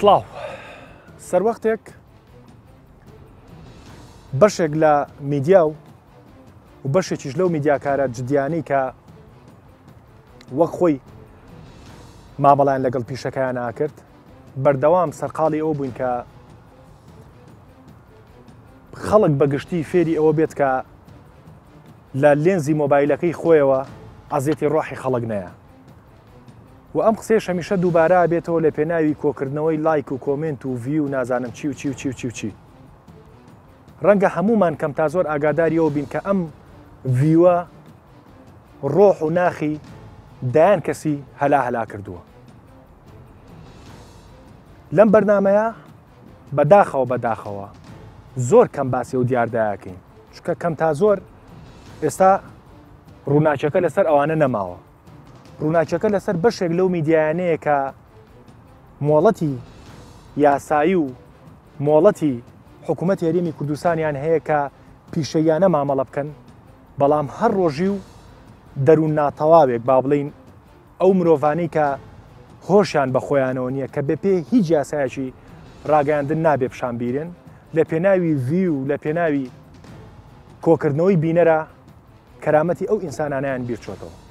سڵاو سەروەختێک بەشێک لە میدیا و و بەشێکیش لەو میدیاکارە جدیانەی کە وەک خۆی مامەڵیان لەگەڵ پیشەکەیان ئاکرد بەردەوام سەرقاڵی ئەوە بووین کە خەڵک بەگشتی فێری ئەوە بێت کە لە لێنزی مۆبایلەکەی خۆیەوە ئەزیەتی ڕۆحی خەڵک نەیە و ئەم قسەیەش هەمیشە دووبارە ئەبێتەوە لە پێناوی کۆکردنەوەی لایک و comment و view و نازانم چی و چی و چی و چی و چی. ڕەنگە هەموومان کەم تا زۆر ئاگاداری ئەوە بین کە ئەم view ە ڕۆح و ناخی دەیان کەسی هەلا هەلا کردووە. لەم بەرنامەیە بەداخەوە بەداخەوە زۆر کەم باسی ئەو دیاردایەکەین چونکە کەم تا زۆر ئێستا ڕووناکیەکە لەسەر ئەوانە نەماوە. ڕووناکیەکە لەسەر بەشێک لەو میدیایانەیە کە مۆڵەتی یاسایی و مۆڵەتی حکوومەتی هەرێمی کوردستانیان هەیە کە پیشەییانە مامەڵە بکەن، بەڵام هەر ڕۆژی و دەروون ناتەواوێک با بڵێین ئەو مرۆڤانەی کە هۆشیان بە خۆیانەوە نییە کە بەپێ هیچ یاسایەکی ڕاگەیاندن نابێ پیشان بیرێن لە پێناوی view و لە پێناوی کۆکردنەوەی بینەرە کەرامەتی ئەو ئینسانانەیان بیر چۆتەوە.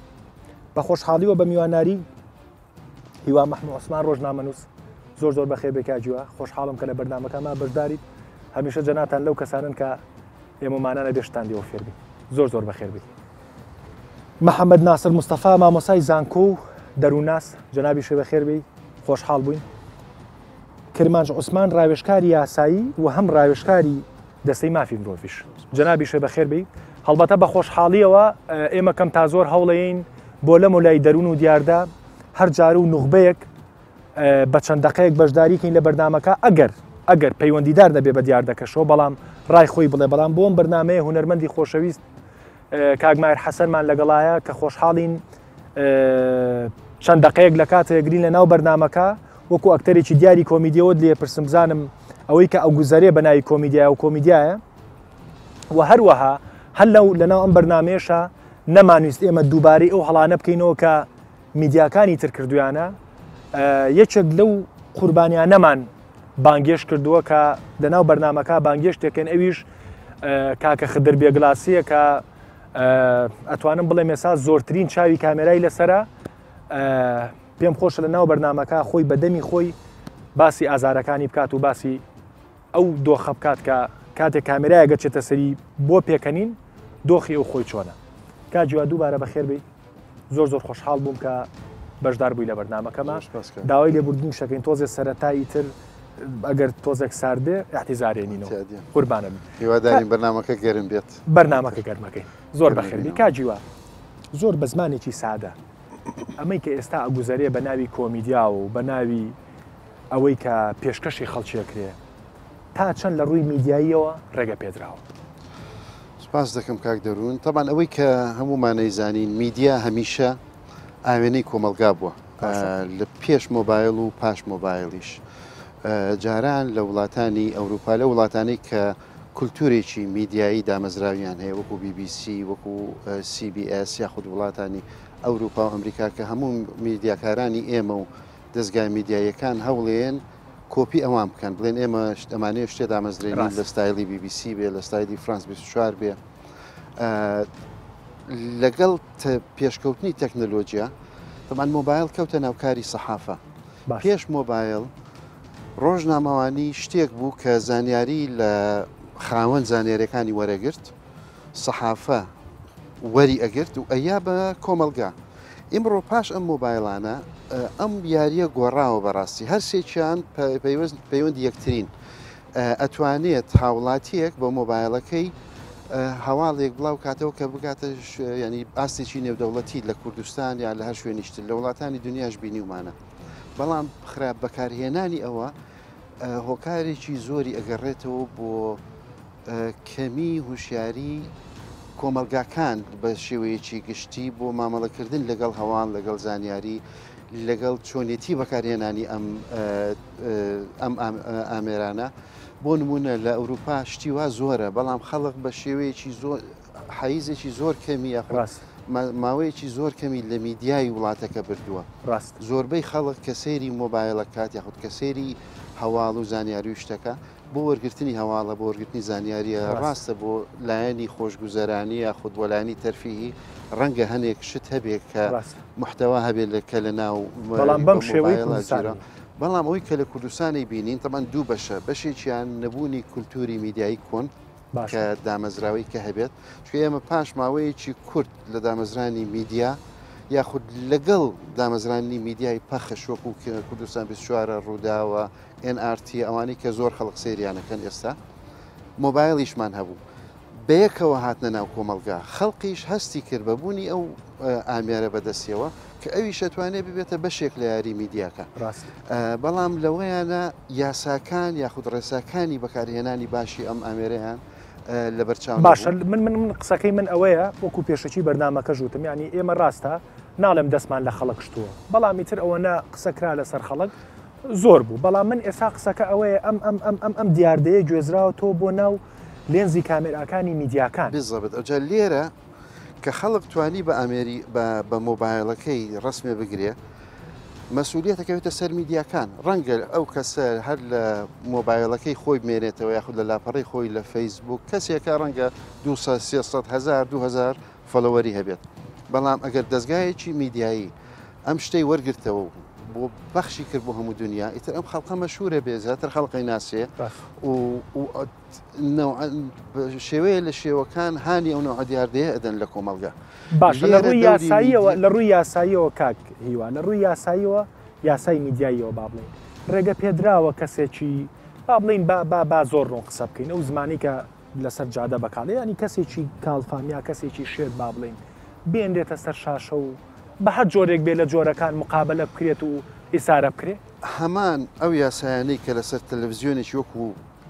بە خۆشحاڵیوە بە میواناری هیوا مەحمو عوسمان ڕۆژنامەنووس زۆر زۆر بەخێر بێ کاک هیوا خۆشحاڵم کە لە بەرنامەکەما بەشداریت هەمیشە جەناتان لەو کەسانن کە ئێمەمانانە بێشتان لێوە فێر بین زۆر زۆر بەخێر بیت محەممەد ناسر مستەفا مامۆسای زانکۆ و دەروونناس جەنابیشە بەخێر بێی خۆشحاڵ بووین کرمانج عوسمان ڕاوێژکاری یاسایی و هەم ڕاوێژکاری دەستەی مافی مرۆڤیش. جەنابیشت بەخێر بێی. هەڵبەتە بە خۆشحاڵیەوە ئێمە کەم تا زۆر هەوڵەیەین بۆ لەم و لای دەروون و دیاردە هەر جار و نوخبەیەک بە چەند دەقەیەک بەشداری کەین لە بەرنامەکە ئەگەر ئەگەر پەیوەندیدار نەبێ بە دیاردەکەشەوە بەڵام ڕای خۆی بڵێ بەڵام بۆم بەرنمەیە هونەرمەندی خۆشەویست کاک ماهر حەسەنمان لەگەڵایە کە خۆشحاڵین چەند دەقەیەک لە کاتێک گرین لە ناو بەرنمەکە وەکو ئەکتەرێکی دیاری کۆمیدیەوە لێ پرسم بزانم ئەوەی کە ئەو گوزەرێ بە ناوی کۆمیدیا و کۆمیدیایە و هەروەها هەر لەو لەناو ئەم بەرنمەیەشە نەمانویست ئێمە دووبارەی ئەو هەڵانە بکەینەوە کە میدیاکانی تر کردویانە یەکێک لەو قوربانیانەمان بانگێشت کردووە کە لەناو بەرنمەکە بانگێشتێکن ئەویش کاکە خدر بێگلاسیە کە ئەتوانم بڵێم ێسا زۆرترین چاوی کامێرای لەسرە پێم خۆشە لە ناو بەرنمەکە خۆی بەدەمی خۆی باسی ئازارەکانی بکات و باسی ئەو دۆخە بکات کە کاتێک کامێرایەک ئەچێتە سەری بۆ پێکەنین دۆخی ئەو خۆی چۆنە. کاک هیوا دووبارە بەخێر بێی زۆر زۆر خۆشحاڵ بووم کە بەشدار بووی لە بەرنامەکەما داوای لێبوردنیش ئەکەین تۆزێ سەرەتا ئیتر ئەگەر تۆزێک سارد بێ اعتیزارێنینەوە قوربانە بن هیوادارین بەرنامەکە گەرم بێت بەرنامەکە گەرمەکەی زۆر بەخێر بی کاک هیوا زۆر بە زمانێکی سادە ئەمەی کە ئێستا ئەگوزەرێ بە ناوی کۆمیدیا و بە ناوی ئەوەی کە پێشکەشی خەڵکی ئەکرێ تا چەند لە ڕووی میدیاییەوە ڕێگە پێدراوە؟ سپاس دەکەم کاک دەروون. تەبعەن ئەوەی کە هەموومان ئەیزانین میدیا هەمیشە ئاوێنەی کۆمەڵگا بووە لە پێش مۆبایل و پاش مۆبایلیش. جاران لە وڵاتانی ئەوروپا لە وڵاتانی کە کولتورێکی میدیایی دامەزراویان هەیە وەکو BBC وەکو CBS یاخود وڵاتانی ئەوروپا و ئەمریکا کە هەموو میدیاکارانی ئێمە و دەزگا میدیاییەکان هەوڵێن کۆپی ئەوان بکەن بڵێن ئێمە ئەمانەیە شتێ دامەزرێنین لە ستایلی BBC بێ لە ستایلی فرانس 24 بێ لەگەڵ پێشکەوتنی تەکنەلۆجیا تەمان مۆبایل کەوتە ناوکاری سەحافە پێش مۆبایل ڕۆژنامەوانی شتێک بوو کە زانیاری لە خاوەن زانیاریەکانی وەرەگرت سەحافە وەری ئەگرت و ئەیا بە کۆمەڵگا. ئیمڕۆ پاش ئەم مۆبایلانە ئەم یاریە گۆڕاوە بەڕاستی هەرسێکیان پەیوەست پەیوەندی یەکترین ئەتوانێت هاوڵاتیەک بە مۆبایلەکەی هەواڵێک بڵاو کاتەوە کە بگاتە ینی ئاستێکی نێودەوڵەتی لە کوردستان یا لە هەر شوێنیشتر لە وڵاتانی دنیاش بینیومانە بەڵام خراپ بەکارهێنانی ئەوە هۆکارێکی زۆری ئەگەڕێتەوە بۆ کەمی هوشیاری کۆمەڵگاکان بە شێوەیەکی گشتی بۆ مامەڵەکردن لەگەڵ هەواڵ لەگەڵ زانیاری لەگەڵ چۆنێتی بەکارهێنانی ئەم ئەم ئامێرانە بۆ نمونە لە ئەوروپا شتی وا زۆرە بەڵام خەڵک بە شێوەیەکی زۆر حیزێکی زۆر کەمی یاخود ماوەیەکی زۆر کەمی لە میدیای وڵاتەکە بردووە ڕاست زۆربەی خەڵک کە سەیری مۆبایلە کات یاخود کە سەیری هەواڵ و زانیاری و شتەکە بۆ وەرگرتنی هەواڵە بۆ وەرگرتنی زانیاریە ڕاستە بۆ لایەنی خۆشگوزەرانی یاخود بۆ لایەنی تەرفیهی ڕەنگە هەنێک شت هەبێت کە محتەوا هەبێت لە کە لە ناو بەڵام بەم شێوەی کوردستان بەڵام ئەوەی کە لە کوردستانی بینین تەمان دوو بەشە بەشێکیان نەبوونی کولتوری میدیایی کۆن کە دامەزراوەی کە هەبێت چونکە ئێمە پاش ماوەیەکی کورت لە دامەزرانی میدیا یاخود لەگەڵ دامەزرانی میدیای پەخش وەکو کوردستان 24 ڕووداوە NRT ئەوانەی کە زۆر خەڵک سەیریانەکەن ئێستا مۆبایلیشمان هەبوو بەیەکەوە هاتنە ناو کۆمەڵگا خەڵقیش هەستی کرد بە بوونی ئەو ئامێرە بەدەستیەوە کە ئەویش ئەتوانێت ببێتە بەشێک لە یاری میدیاکە بەڵام لەوەیانە یاساکان یاخود ڕێساکانی بەکارهێنانی باشی ئەم ئامێرەیان لەبەرچاو باشە من من من قسەکەی من ئەوەیە وەکو پێشەکی بەرنامەکە ژوتم ینی ئێمە ڕاستە ناڵێم دەستمان لە خەڵک شتووە بەڵام ئیتر ئەوەنە قسە کرا لەسەر خەڵک زۆر بوو بەڵام من ئێستا قسەکە ئەوەیە ئەم ئەم ئەم ئەم ئەم دیاردەیە گوێزراوە تۆ بۆ ناو لێنزی کامێراکانی میدیاکان. بالضبط ئەوجا لێرە کە خەڵک توانی بە ئامێری بە بە مۆبایلەکەی ڕسمێ بگرێ مەسئولیەت ئەکەوێتە سەر میدیاکان ڕەنگە ئەو کەسە هەر لە مۆبایلەکەی خۆی بمێنێتەوە یاخود لە لاپەڕەی خۆی لە فەیسبوک کەسێکە ڕەنگە 200 300 هزار 2000 follower ی هەبێت بەڵام ئەگەر دەزگایەکی میدیایی ئەم شتەی وەرگرتەوە و بۆ پەخشی کرد بۆ هەموو دنیا ئیتر ئەم خەڵقە مەشهورە بێ زیاتر خەڵقی ناسێ و شێوەیە لە شێوەکان هانی ئەو نەوعە دیاردەیە ئەدەن لە کۆمەڵگا. باشە لە ڕووی یاساییەوە لە ڕووی یاساییەوە کاک هیوا لە ڕووی یاساییەوە یاسای میدیاییەوە با بڵێین ڕێگە پێدراوە کەسێکی با بڵێین با با با زۆر ڕوون قسە بکەین ئەو زمانی کە لەسەر جادە بەکاڵێ ینی کەسێکی کاڵفام یا کەسێکی شێت با بڵێین بێنرێتە سەر شاشە و بە هەر جۆرێک بێ لە جۆرەکان مقابلە بکرێت و ئیسارە بکرێ؟ هەمان ئەو یاسایانەی کە لەسەر تەلەڤزیۆنێکی وەکو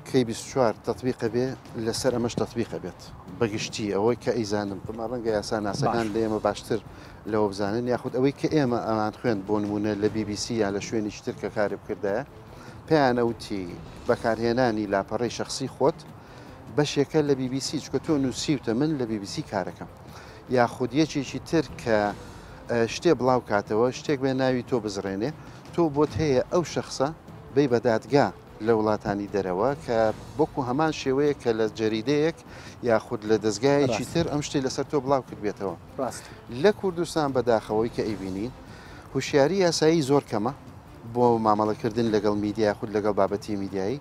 کەی 24 تەتبیق ئەبێ لەسەر ئەمەش تەتبیق ئەبێت بەگشتی ئەوەی کە ئەیزانم بەما ڕەنگە یاسا ناسەکان لە ئێمە باشتر لەوە بزانن یاخود ئەوەی کە ئێمە ئەمان خوێند بۆ نمونە لە بی بی سی یا لە شوێنیش تر کە کاری بکردایە پێیان ئەوتی بەکارهێنانی لاپەڕەی شخصی خۆت بەشێکە لە بی بی سی چکە تۆ نووسیوتە من لە بی بی سی کارەکەم یاخود یەکێکی تر کە شتێ بڵاو کاتەوە شتێک بێ ناوی تۆ بزڕێنێ تۆ بۆت هەیە ئەو شخصە بی بە دادگا لە وڵاتانی دەرەوە کە وەکو هەمان شێوەیە کە لە جەریدەیەک یاخود لە دەزگایەکی تر ئەم شتەی لەسەر تۆ بڵاو کردبێتەوە. لە کوردستان بەداخەوەی کە ئەیبینین هوشیاری یاسایی زۆر کەمە بۆ مامەڵەکردن لەگەڵ میدیا یاخود لەگەڵ بابەتی میدیایی،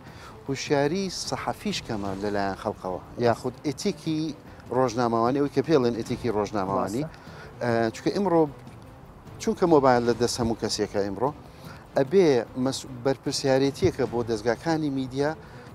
هوشیاری سەحەفیش کەمە لەلایەن خەڵکەوە یاخود ئێتیکی ڕۆژنامەوانی ئەوەی کە پێڵێن ئێتیکی ڕۆژنامەوانی چونکە ئیمڕۆ چونکە مۆبایل لە دەست هەموو کەسێکە ئیمڕۆ ئەبێ بەرپرسیارێتیەکە بۆ دەزگاکانی میدیا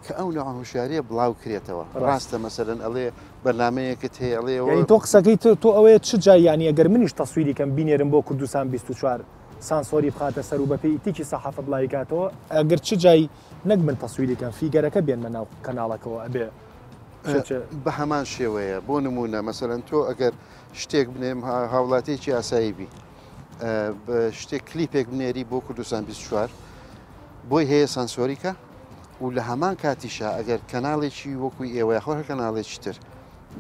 کە ئەو نەوە هوشیاریە بڵاو کرێتەوە ڕاستە مەسەرەن ئەڵێ بەرنمەیەکت هەیە ئەڵێ یعنی تۆ قسەکەی تۆ تۆ ئەوەیە چ جای یانی ئەگەر منیش تەسویری کەم بینێرم بۆ کوردستان 24 سانسۆری بخاتە سەر و بەپێی ئیتیکی سەحافە بڵاوی کاتەوە ئەگەر چ جای نەک من تەسویری کەم فیگەرەکە بێنمە ناو کەناڵەکەوە ئەبێ بە هەمان شێوەیە بۆ نمونە مەسەلەن تۆ ئەگەر شتێک بنێم هاوڵاتیەکی ئاسایی بی شتێک کلیپێک بنێری بۆ کوردستان 24 بۆی هەیە سانسۆریکە و لە هەمان کاتیشا ئەگەر کەناڵێکی وەکو ئێوە یاخۆ هەر کەناڵێکی تر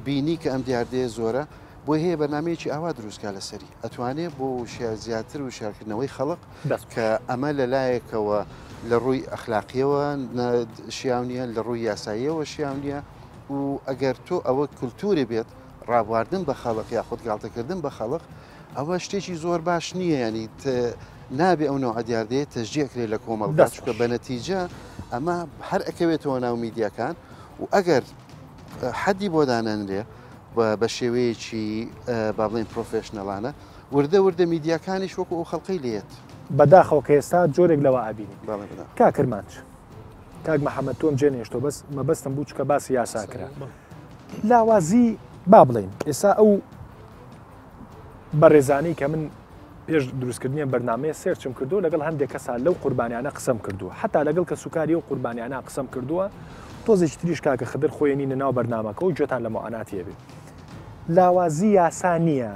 بینی کە ئەم دیاردەیە زۆرە بۆی هەیە بەرنمەیەکی ئاوا دروستکە لەسەری ئەتوانێ بۆ وشیار زیاتر و شارکردنەوەی خەڵق کە ئەمە لەلایەکەوە لە ڕووی ئەخلاقیەوە شیاو نییە لە ڕووی یاساییەوە شیاو نییە و ئەگەر تۆ ئەوە کولتوری بێت ڕابواردن بە خەڵق یاخود گاڵتەکردن بە خەڵق ئەوە شتێکی زۆر باش نییە ینی نابێ ئەو نەوعە دیاردەیە تەشجیع کرێ لە کۆمەڵگا چونکە بە نەتیجە ئەمە هەر ئەکەوێتەوە ناو میدیاکان و ئەگەر حەدی بۆ دانەنرێ بە شێوەیەکی با بڵێین پرۆفێشنەڵانە وردە وردە میدیاکانیش وەکو ئەو خەڵقەی لێت. بەداخەوە کە ئێستا جۆرێک لەوە ئەبینین. کاک کرمانج. کاک محەمەد تۆم جێ نێشتۆ بەس مەبەستم بوو چکە باسی یاسا کرا لاوازی با بڵین ئێستا ئەو بەڕێزانی کە من پێش دروستکردنی بەرنمەیە search م کردو لەگەڵ هەندێک کەسا لەو قوربانیانە قسەم کردووە حتا لەگەڵ کە سوکاری و قوربانیانە قسەم کردووە تۆزێکی تریش کاکە خدر خۆیەنی لە ناو بەرنمەکە و گوێتان لە موعاناتیە بێ لاوازی یاسا نییە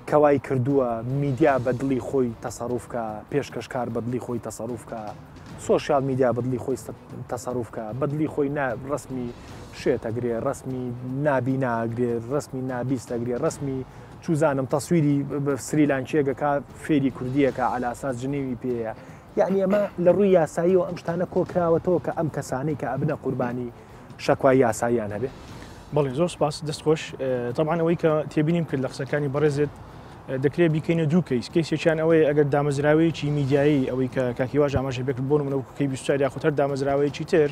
کە وای کردووە میدیا بە دڵی خۆی تەسەروف کا، پێشکەشکار بە دڵی خۆی تەسەروف کا، social media بە دڵی خۆی تەسەروف کا، بە دڵی خۆی نا ڕەسمی شێت ئەگرێ، ڕەسمی نابینا ئەگرێ، ڕەسمی نابیست ئەگرێ، ڕەسمی چوزانم تەسویری سریلانکییەک ئەکا فێری کوردی ئەکا عەلاساس جنێوی پێیە. یعنی ئەمە لە ڕووی یاساییەوە ئەم شتانە کۆکراوەتەوە کە ئەم کەسانەی کە ئەبنە قوربانی شەکوای یاساییان هەبێ؟ بەڵێ زۆر سپاس دەست خۆش تەبعەن ئەوەی کە تێبینیم کرد لە قسەکانی بەڕێزت دەکرێت بیکەینە دوو کەیس کەیسێکیان ئەوەیە ئەگەر دامەزراوەیەکی میدیایی ئەوەی کە کاک هیواش ئاماژەی پێکرد بۆ نمونە وەکو کەی 24 یاخود هەر دامەزراوەیەکی تر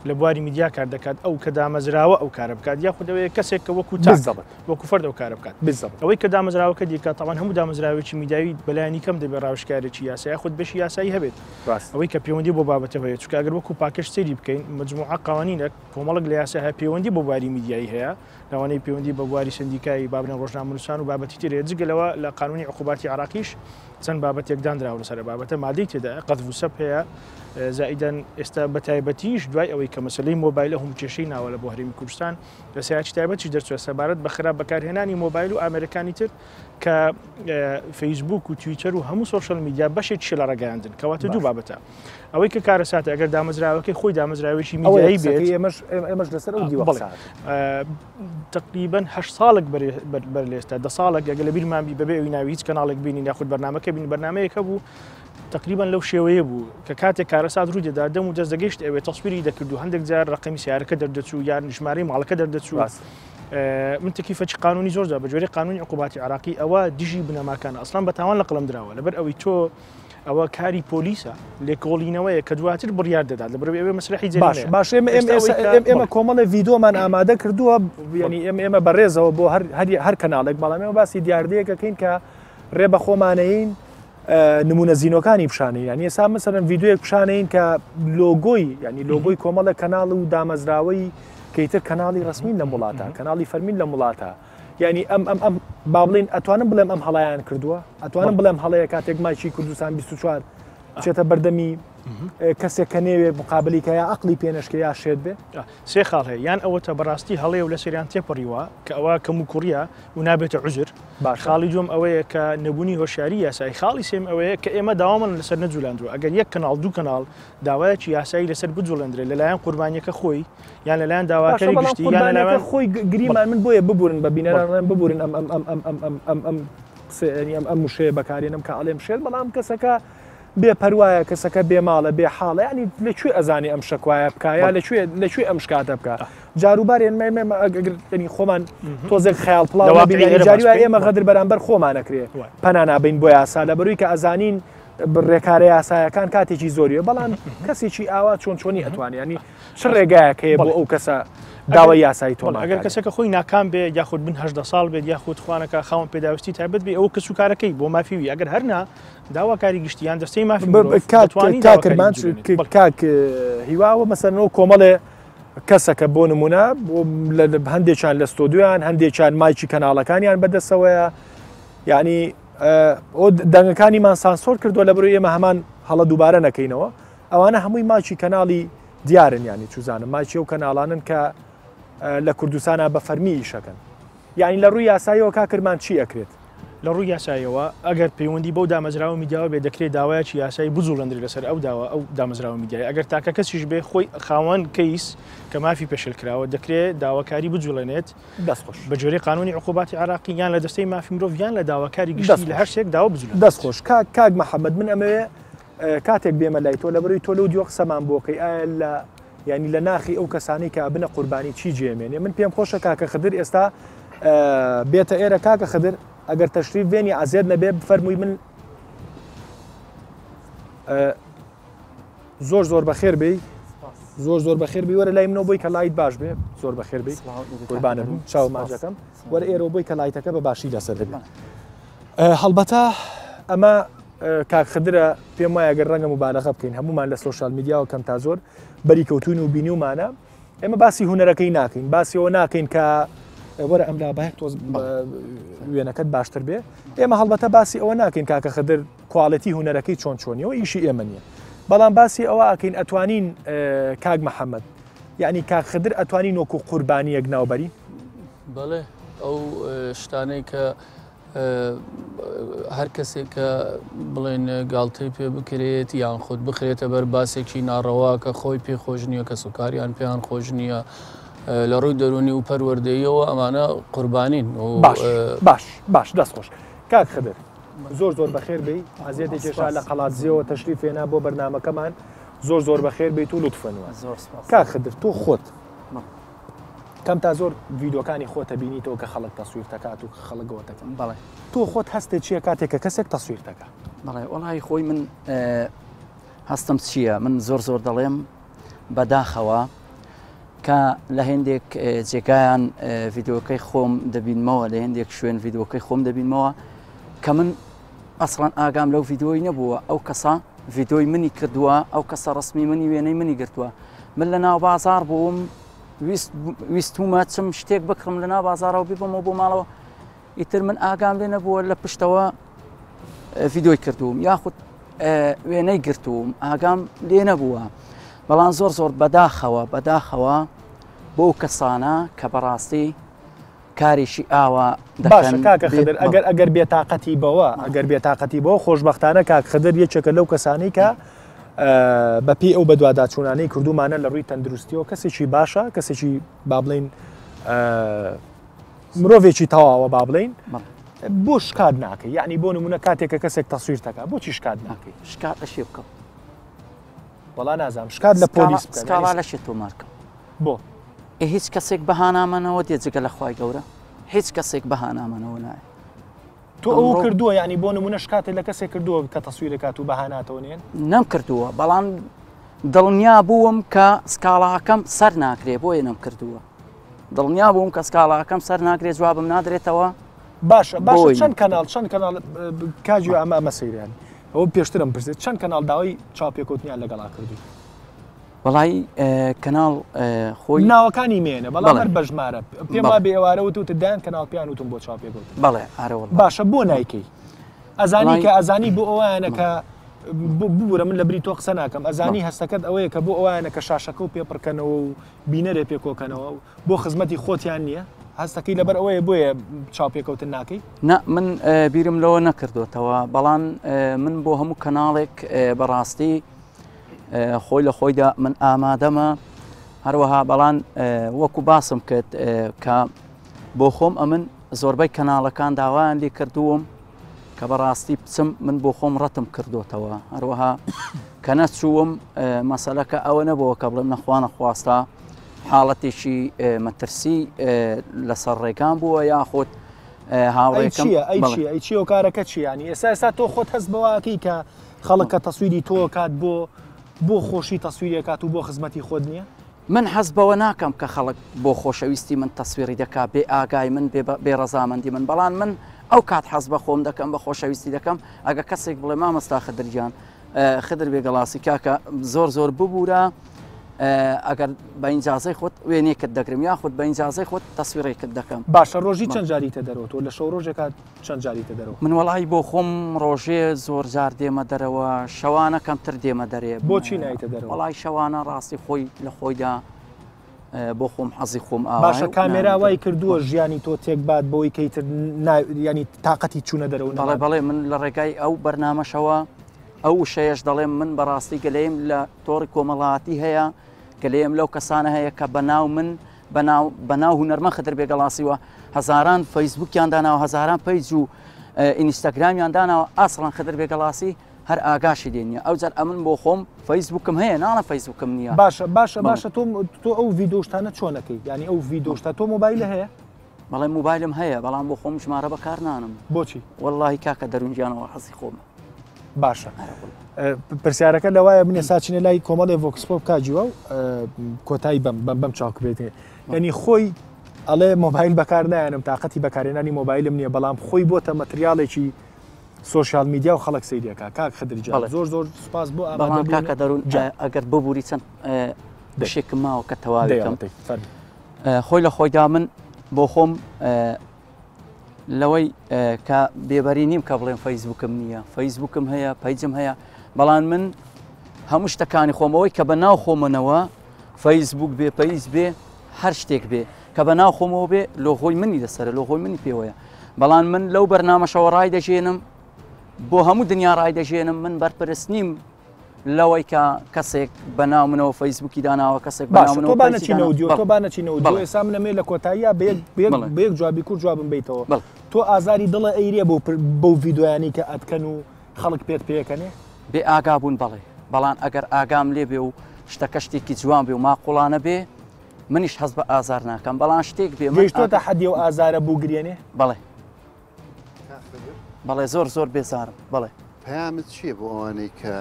لە بواری میدیا کار دەکات ئەو کە دامەزراوە ئەو کارە بکات یاخود ئەوەیە کەسێک کە وەکو تاک بالضبط. وەکو فەرد ئەو کارە بکات بالضبط. ئەوەی کە دامەزراوەکە دیکات تاوان هەموو دامەزراوێکی میدیایی بەلایەنی کەم دەبێت ڕاوێژکارێکی یاسایی یاخود بەشی یاسایی هەبێت ڕاست. ئەوەی کە پەیوەندی بۆ بابەتە هەیە چونکە ئەگەر وەکو package سەیری بکەین مجموعە قوانینە کۆمەڵک لە یاسا هەیە پەیوەندی بۆ بواری میدیایی هەیە لەوانەیە پەیوەندی بە بواری سەندیکای با بڵێن ڕۆژنامەنووسان و بابەتی تر هەیە جگە لەوە لە قانونی عقوباتی عێراقیش چەند بابەتێک دانراوە لەسەر بابەتە مادەی تێدایە قەذف و سەب هەیە زائیدەن ئێستا بە تایبەتیش دوای ئەوەی کە مەسەلەی مۆبایل هەم کێشەی ناوە لە بۆ هەرێمی کوردستان لە سیاچی تایبەتیش دەرچوە سەبارەت بە خراپ بەکارهێنانی مۆبایل و ئامێرەکانی تر کە فەیسبوک و تویتەر و هەموو social media بەشێکیشە لە ڕاگەیاندن کەواتە دوو بابەتە ئەوەی کە کارەساتە ئەگەر دامەزراوەکەی خۆی دامەزراوێکی میدیایی بێت ئێمەش لەسەر ئەو دیوە بەڵێ تقریبا هەشت ساڵێک بەر لێستا دە ساڵێک ئەگەر لە بیرمان بی بەبێ ئەوی ناوی هیچ کەناڵێک بینین یاخود بەرنامەکە بین بەرنامەیەکە بوو تقریبا لەو شێوەیە بوو کە کاتێک کارەسات ڕوو دەدا دەم و دەست دەگەشت ئەوێ تەسویری دەکرد و هەندێک جار ڕقمی سیارەکە دەردەچوو یان ژمارەی ماڵەکە دەردەچوو من تەکیفەکی قانونی زۆر جار بە جۆرەی قانونی عقوباتی عراقی ئەوە دژی بنەماکانە ئەسڵان بە تاوان لە قەڵەم دراوە لەبەر ئەوەی تۆ ئەوە کاری پۆلیسە لێکۆڵینەوەیە کە دواتر بڕیار دەدات لەبەر ئەوێ مەسرحی باش باش ئێمە ئێمە کۆمەڵێ ڤیدۆمان ئامادە کردووە یعنی ئێمە ئێمە بەڕێزەوە بۆ هەر هەر کەناڵێک بەڵام ئێمە باسی دیاردەیەکەکەین کە ڕێ بە خۆمانەین نمونە زینۆکانی پیشانەین یعنی ئێستا مەسەلەن ڤیدیۆیەک پیشانەین کە لۆگۆی یعنی لۆگۆی کۆمەڵە کەناڵ و دامەزراوەی کەیتر کەناڵی ڕسمین لەم وڵاتە کەناڵی فەرمین لەم وڵاتە یعنی ئەم ئەم ئەم با بڵین ئەتوانم بڵێم ئەم هەڵیان کردووە ئەتوانم بڵێم هەڵەیە کاتێک مایکی کوردستان 24 بچێتە بەردەمی کەسێک کە نێوێ مقابلی کە یا عقلی پێنەشکە یا شێت بێ سێ خاڵ هەیە یان ئەوەتە بەڕاستی هەڵەیە و لەسەریان تێپەڕیوە کە ئەوە کەموکوڕیە و نابێتە عوزر باشە. خاڵی دووەم ئەوەیە کە نەبوونی هۆشیاری یاسایی خاڵی سێم ئەوەیە کە ئێمە داوامان لەسەر نەجولاندووە ئەگەر یەک کەناڵ دوو کەناڵ داوایەکی یاسایی لەسەر بجوڵێندرێت لەلایەن قوربانیەکە خۆی یان لەلایەن باشە داواکەری بەڵام گشتی یان قوربانیەکە لەلایەن خۆی بەڵێ گریمان من بۆیە ببورن بە بینەران بەڵێ ڵێم ببورن ئەم ئەم ئەم ئەم ئەم ئەم ئەم ئەم قسەیە یانی ئەم ئەم وشەیە بەکارێنم کە ئەڵێم شێت بەڵام کەسەکە بێ پەروایە کەسەکە بێ ماڵە بێ حاڵە یانی لە کوێ ئەزانێ ئەم شەکوایە بکا یا بەڵێ. لە کوێ لە کوێ ئەم شکاتە بکا جاروبار ئێمە ئێمە ئەگەر یانی خۆمان تۆزێک خەیاڵ لە پڵاو نەبین واقعی یانی ئێرە جاری باس وایە بکەین ئێمە بەڵێ. غەدر بەرامبەر خۆمان ئەکرێ وایە. پەنا نابەین بۆ یاسا لەبەروی کە ئەزانین ڕێکارە یاسایەکان کاتێکی زۆریە بەڵام کەسێکی ئاوا چۆن چۆنی ئەتوانێ ینی چ ڕێگایەک هەیە بۆ بەڵێ. ئەو کەسە ئەگەر داوای یاسایی بەڵێ تۆمار ئەگەر کارێ؟ کەسەکە خۆی ناکام بێ یاخود بن 18 ساڵ بێت یاخود خوانەکە خاوەن پێداویستی تایبەت بێ ئەو کەس و کارەکەی بۆ مافی وی ئەگەر هەرنا داواکاری گشتی یان دەستەی مافی مرۆڤ کاک دەتوانی کاک داواکاری کرمانج بجوڵێنێت. بەڵێ. کاک هیواوە مەسەلەن کۆمەڵێ کەسەکە بۆ نمونە هەندێکیان لە ستۆدیۆیان هەندێکیان مایکی کەناڵەکانیان بەدەستەوەیە یعنی ئەو دەنگەکانیمان سانسۆر کردووە لە بەرەوەی ئێمە هەمان هەڵە دووبارە نەکەینەوە ئەوانە هەمووی ماچی کەناڵی دیارن ینی چوزانم ماچی ئەو کەناڵانن کە لە کوردستانە بە فەرمی ئیشەکەن یعنی لە ڕووی یاساییەوە کاک کرمان چی ئەکرێت؟ لە ڕووی یاساییەوە ئەگەر پەیوەندی بەو دامەزراوە میدیاوە بێت دەکرێت داوایەکی یاسایی بجوڵێندرێت لەسەر ئەو داوا ئەو دامەزراوە میدیایە ئەگەر تاکە کەسیش بێ خۆی خاوەن کەیس کە مافی پێشێل کراوە دەکرێت داواکاری بجوڵێنێت دەست خۆش. بە گوێرەی قانونی عقوباتی عێراقی یان لە دەستەی مافی مرۆڤ یان لە داواکاری دەست گشتی لە خۆش. هەر شتێک داوا بجوڵێنرێت. دەست خۆش کاک کاک محەمەد من ئەمەوێ کاتێک بێمە لای تۆ لەبەرەوەی تۆ لەو دیوە قسەمان بۆ کەی ئایا لە یانی لە ناخی ئەو کەسانەی کە ئەبنە قوربانی چی جێمێنێ من پێم خۆشە کاکە خدر ئێستا بێتە ئێرە کاکە خدر ئەگەر تەشریف بێنی عەزێت نەبێ بفەرمووی من زۆر زۆر بەخێر بێی زۆر زۆر بەخێر بی وەرە لای منەوە بۆی کە light باش بێ زۆر بەخێر بی قوربانە بم چاو ماجەکەم وەرە ئێرەوە بۆی کە light ەکە بە باشی لەسەر دەبێت هەڵبەتە ئەمە کاک خدرە پێم وایە گەر ڕەنگە مبالغە بکەین هەمومان لە social media وە کەم تا زۆر بەری کەوتوین و بینیومانە ئێمە باسی هونەرەکەی ناکەین باسی ئەوە ناکەین کە وەرە ئەم لا باەک تۆز وێنەکەت باشتر بێ ئێمە هەڵبەتە باسی ئەوە ناکەین کاکە خدر quality هونەرەکەی چۆن چۆنیەوە ئیشی ئێمە نییە بەڵام باسی ئەوە ئەکەین ئەتوانین کاک محەممەد یعنی کاک خدر ئەتوانین وەکو قوربانیەک ناوبەری بەڵێ ئەو شتانەی کە هەر کەسێک کە بڵێن گاڵتەی پێ بکرێت یان خود بخرێتە بەر باسێکی ناڕەوا کە خۆی پێ خۆش نییە کە سوکاریان پێیان خۆش نییە لە ڕووی دەرونی و پەروەردەیەوە ئەمانە قوربانین باش باش باش دەست خۆش کاک خدر. زۆر زۆر بەخێر بێی ئازیەتی کێشا لە قەڵادزیەوە تەشریف هێنا بۆ بەرنامەکەمان زۆر زۆر بەخێر بیت و لوتفەنوە زۆر سپاس کاک خدر تۆ خۆت کەم تا زۆر ڤیدۆکانی خۆتە بینیتەوە کە خەڵک تەسویر تەکات و خەڵک گەوەتەکە بەڵێ تۆ خۆت هەستێ چییە کاتێک کە کەسێک تەسویر تەکا؟ بەڵێ وەڵی خۆی من هەستم چییە من زۆر زۆر دەڵێم بەداخەوە کە لە هێندێک جێگایان ڤیددیوکەی خۆم دەبینمەوە لە هێندێک شوێن ڤیددیوکەی خۆم دەبینمەوە کە من ئەسڵەن ئاگام لەو ڤیددیۆی نەبووە ئەو کەسە ڤیددیۆی منی کردووە ئەو کەسە ڕسمی منی وێنەی منی گرتووە من لە ناو بازار بووم ویستومە چم شتێک بکڕم لە ناو بازارەوە بیبەمەوە بۆ ماڵەوە ئیتر من ئاگام لێ نەبووە لە پشتەوە ڤیدۆی کردووم یاخود وێنەی گرتووم ئاگام لێ نەبووە بەڵام زۆر زۆر بەداخەوە بەداخەوە بۆ کەسانە کە بەڕاستی کارێکی ئاوا باشە کاکە خدر ئەگەر ئەگەر بێتاقەتی بەوە ئەگەر بێتاقەتی بەوە خۆشببختانە کاک خدر یەکێکە لەو کەسانی کە بەپی ئەو بەدواداچوونانەی کردومانە لە ڕووی تەندروستیەوە کەسێکی باشە کەسێکی با بڵین مرۆڤێکی تەواوە با بڵین بۆ شکات ناکەی یعنی بۆ نمونە کاتێک کە کەسێک تەسویر تەکا بۆچی شکات ناکەی شکات لە شێ بکەم وەڵا نازانم شکات لە پۆلیس بکە سکاڵا لە شێ تۆمارکەم بۆ ئێ هیچ کەسێک بەهانامەنەوە دێ جگە لە خوای گەورە هیچ کەسێک بەهانامەنەوە نایە تۆ ئەو کردووە یعنی بۆ نمونە شکاتێ لە کەسێک کردووە کە تەسویرەکات و بەهاناتەوە نێن نەم کردووە بەڵام دڵنیا بووم کە سکاڵاکەم سەر ناکرێ بۆیە نەم کردووە دڵنیا بووم کە سکاڵاکەم سەر ناگرێ جوابم نادرێتەوە باشە باشە چەند کەناڵ چەند کەناڵ کاجی ئەمە ئەمە سەیران ئەوە پێشترم پرسێت چەند کەناڵ داوای چاوپێکەوتنیان لەگەڵا کردووی وەڵای کەناڵ خۆی ناوەکانی مێنە بەڵام هەر بەژمارە پێم وا بێ ئێوارە وتوتە دایان کەناڵ پیان وتم بۆ چاوپێکەوتن بەڵێ ئارە وەڵا باشە بۆ نایکەی ئەزانی کە ئەزانی بۆ ئەوانە کە ببورە من لە بری تۆ قسە ناکەم ئەزانی هەستەکەت ئەوەیە کە بۆ ئەوانە کە شاشەکە و پێ پڕکەنەوە و بینەرێ پێ کۆکەنەوە و بۆ خزمەتی خۆتیان نییە هەستەکەی لەبەر ئەوەیە بۆیە چاوپێکەوتن ناکەی نا من بیرم لەوە نەکردوتەوە بەڵام من بۆ هەموو کەناڵێک بەڕاستی خۆی لە خۆیدا من ئامادەمە هەروەها بەڵام وەکو باسم کرد کە بۆ خۆم ئەمن زۆربەی کەناڵەکان داوایان لێ کردووم کە بەڕاستی بچم من بۆ خۆم ڕەتم کردوتەوە هەروەها کە نەچووم مەسەلەکە ئەوە نەبووە کە بڵێم نەخوانە خواستە حاڵەتێکی مەترسی لەسەر ڕێگان بووە یاخود هاوڕێکەم ئەی چی کارەکە چیانی ئێستا ئێستا تۆ خۆت هەست بەواکەی کە خەڵک کە تەسویری تۆ کات بۆ بۆ خۆشی تەسویرێ کات و بۆ خزمەتی خۆت نییە؟ من حەز بەوە ناکەم کە خەڵک بۆ خۆشەویستی من تەسویڕی دەکا بێ ئاگای من بێ بێ ڕەزامەندی من بەڵام من ئەو کات حەز بە خۆم دەکەم بە خۆشەویستی دەکەم ئەگە کەسێک بڵێ مامۆستا خدر گیان خدر بێگەڵاسی کاکە زۆر زۆر ببوورە ئەگەر بە ئینجازەی خۆت وێنەیەکت دەگرم یاخود بە ئینجازەی خۆت تەسویڕێکت دەکەم. باشە ڕۆژی چەند جاریتە دەرەوە تۆ لە شەو ڕۆژێکا چەند جاریتە دەرەوە؟ من وەڵی بۆ خۆم ڕۆژێ زۆر جار دێمە دەرەوە شەوانە کەمتر دێمە دەرێ. بۆچی نایتە دەرەوە؟ وەڵی شەوانە ڕاستی خۆی لە خۆیدا بۆ خۆم حەزی خۆم ئاوایە باشە کامێرا وای کردووە ژیانی تۆ تێک بات بۆی کەیتر ینی تااقەتی چوونە دەرەوە بەڵێ بەڵێ من لە ڕێگای ئەو بەرنامەشەوە ئەو وشەیەش دەڵێم من بەڕاستی گەلەیم لە تۆڕی کۆمەڵاتی هەیە گەلەیم لەو کەسانە هەیە کە بەناو من بەناو بەناو هونەرمە خدر بێگەڵاسیوە هەزاران فەیسبوکیان داناوە هەزاران پەیج و ئینستاگرامیان داناوە ئاسڵان خدر بێگەڵاسی هەر ئاگاشی لێ نییە ئەوجار ئەمن بۆ خۆم فەیسبوکم هەیە ناڵێم فەیسبوکم نییە. باشە باشە باشە تۆ تۆ ئەو ڤیدۆ شتانە چۆنەکەی یعنی ئەو ڤیدۆ شتە تۆ مۆبایلە هەیە؟ بەڵێ مۆبایلم هەیە بەڵام بۆ خۆم ژمارە بەکار نانم. بۆچی؟ وەڵڵاهی کاکە دەروون گیانەوە حەزی خۆمە. باشە پرسیارەکە لەوایە من ئێستا چینە لای کۆمەڵێ vox pop کاجیوە و کۆتایی بەم بەم بەم چاوکبێت یعنی خۆی ئەڵێ مۆبایل بەکار نایەنم تااقەتی بەکارێنانی مۆبایلم نییە بەڵام خۆی بۆتە مەتریاڵێکی سۆشیال میدیا و خەڵک سەیری ئەکا کاک خدر گیان زۆر زۆر سوپاس بۆ بەڵام کاکە دەروون ئەگەر ببوری چەند بەشێکم ماوە کە تەواوی کەم خۆی لە خۆیدا من بۆ خۆم لەوەی کە بێبەری نیم کە بڵێم فەیسبوکم نییە فەیسبوکم هەیە پەیجم هەیە بەڵام من هەموو شتەکانی خۆمەوەی کە بە ناو خۆمەنەوە فەیسبوک بێ پەیج بێ هەر شتێک بێ کە بە ناو خۆمەوە بێ لۆغۆی منی لەسەرە لۆغۆی منی پێوەیە بەڵام من لەو بەرنامەشەوە ڕای دەژێنم بۆ هەموو دنیا ڕای دەژێنم من بەرپرس نیم. لەوەی کە کەسێک بە ناو منەوە فەیسبووکی داناوە کەسێک بە ناو باشە تۆ منەوە با پەیجی نەچینەوە داناوە دیۆ بەڵێ تۆ با نەچینەوە دیۆ بەڵێ ئێستا من ئەمەوێ لە کۆتاییا بە یەک بە یەک بەڵێ بە یەک جوابی کورت جوابم بەیتەوە بەڵێ تۆ ئازاری دڵە ئەیرێ بەو پر بەو ڤیدۆیانەی کە ئەتکەن و خەڵک پێت پێکەنێ؟ بێ ئاگا بوون بەڵێ بەڵام ئەگەر ئاگام لێ بێ و شتەکە شتێکی جوان بێ و ماقوڵانە بێ منیش هەست بە ئازار ناکەم بەڵام شتێک بێ من گەیشتۆتە ئاگا حەدی ئەو ئازارە بووگرێنێ؟ بەڵێ بەڵێ زۆر زۆر بێزارم بەڵێ. پەیامت چییە بۆ ئەوانەی کە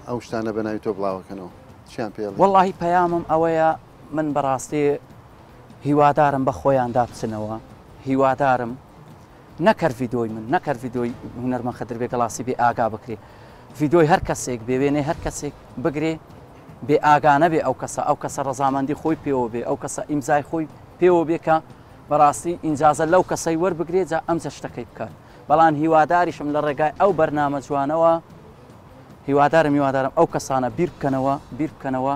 ئەو شتانە بە ناوی تۆ بڵاوەکەنەوە چیان پێ ئەڵێی؟ وەڵاهی پەیامم ئەوەیە من بەڕاستی هیوادارم بە خۆیاندا بچنەوە هیوادارم نەک هەر ڤیدۆی من نەک هەر ڤیدۆی هونەرمەند خدر بێگەڵاسی بێ ئاگا بکرێ ڤیدۆی هەر کەسێک بێ وێنەی هەر کەسێک بگرێ بێ ئاگا نەبێ ئەو کەسە ئەو کەسە ڕەزامەندی خۆی پێوە بێ ئەو کەسە ئیمزای خۆی پێوە بێ کە بەڕاستی ئینجازە لەو کەسەی وەربگرێ جا ئەمجا شتەکەی بکات بەڵام هیواداریشم لە ڕێگای ئەو بەرنامە جوانەوە هیوادارم هیوادارم ئەو کەسانە بیر بکەنەوە بیر بکەنەوە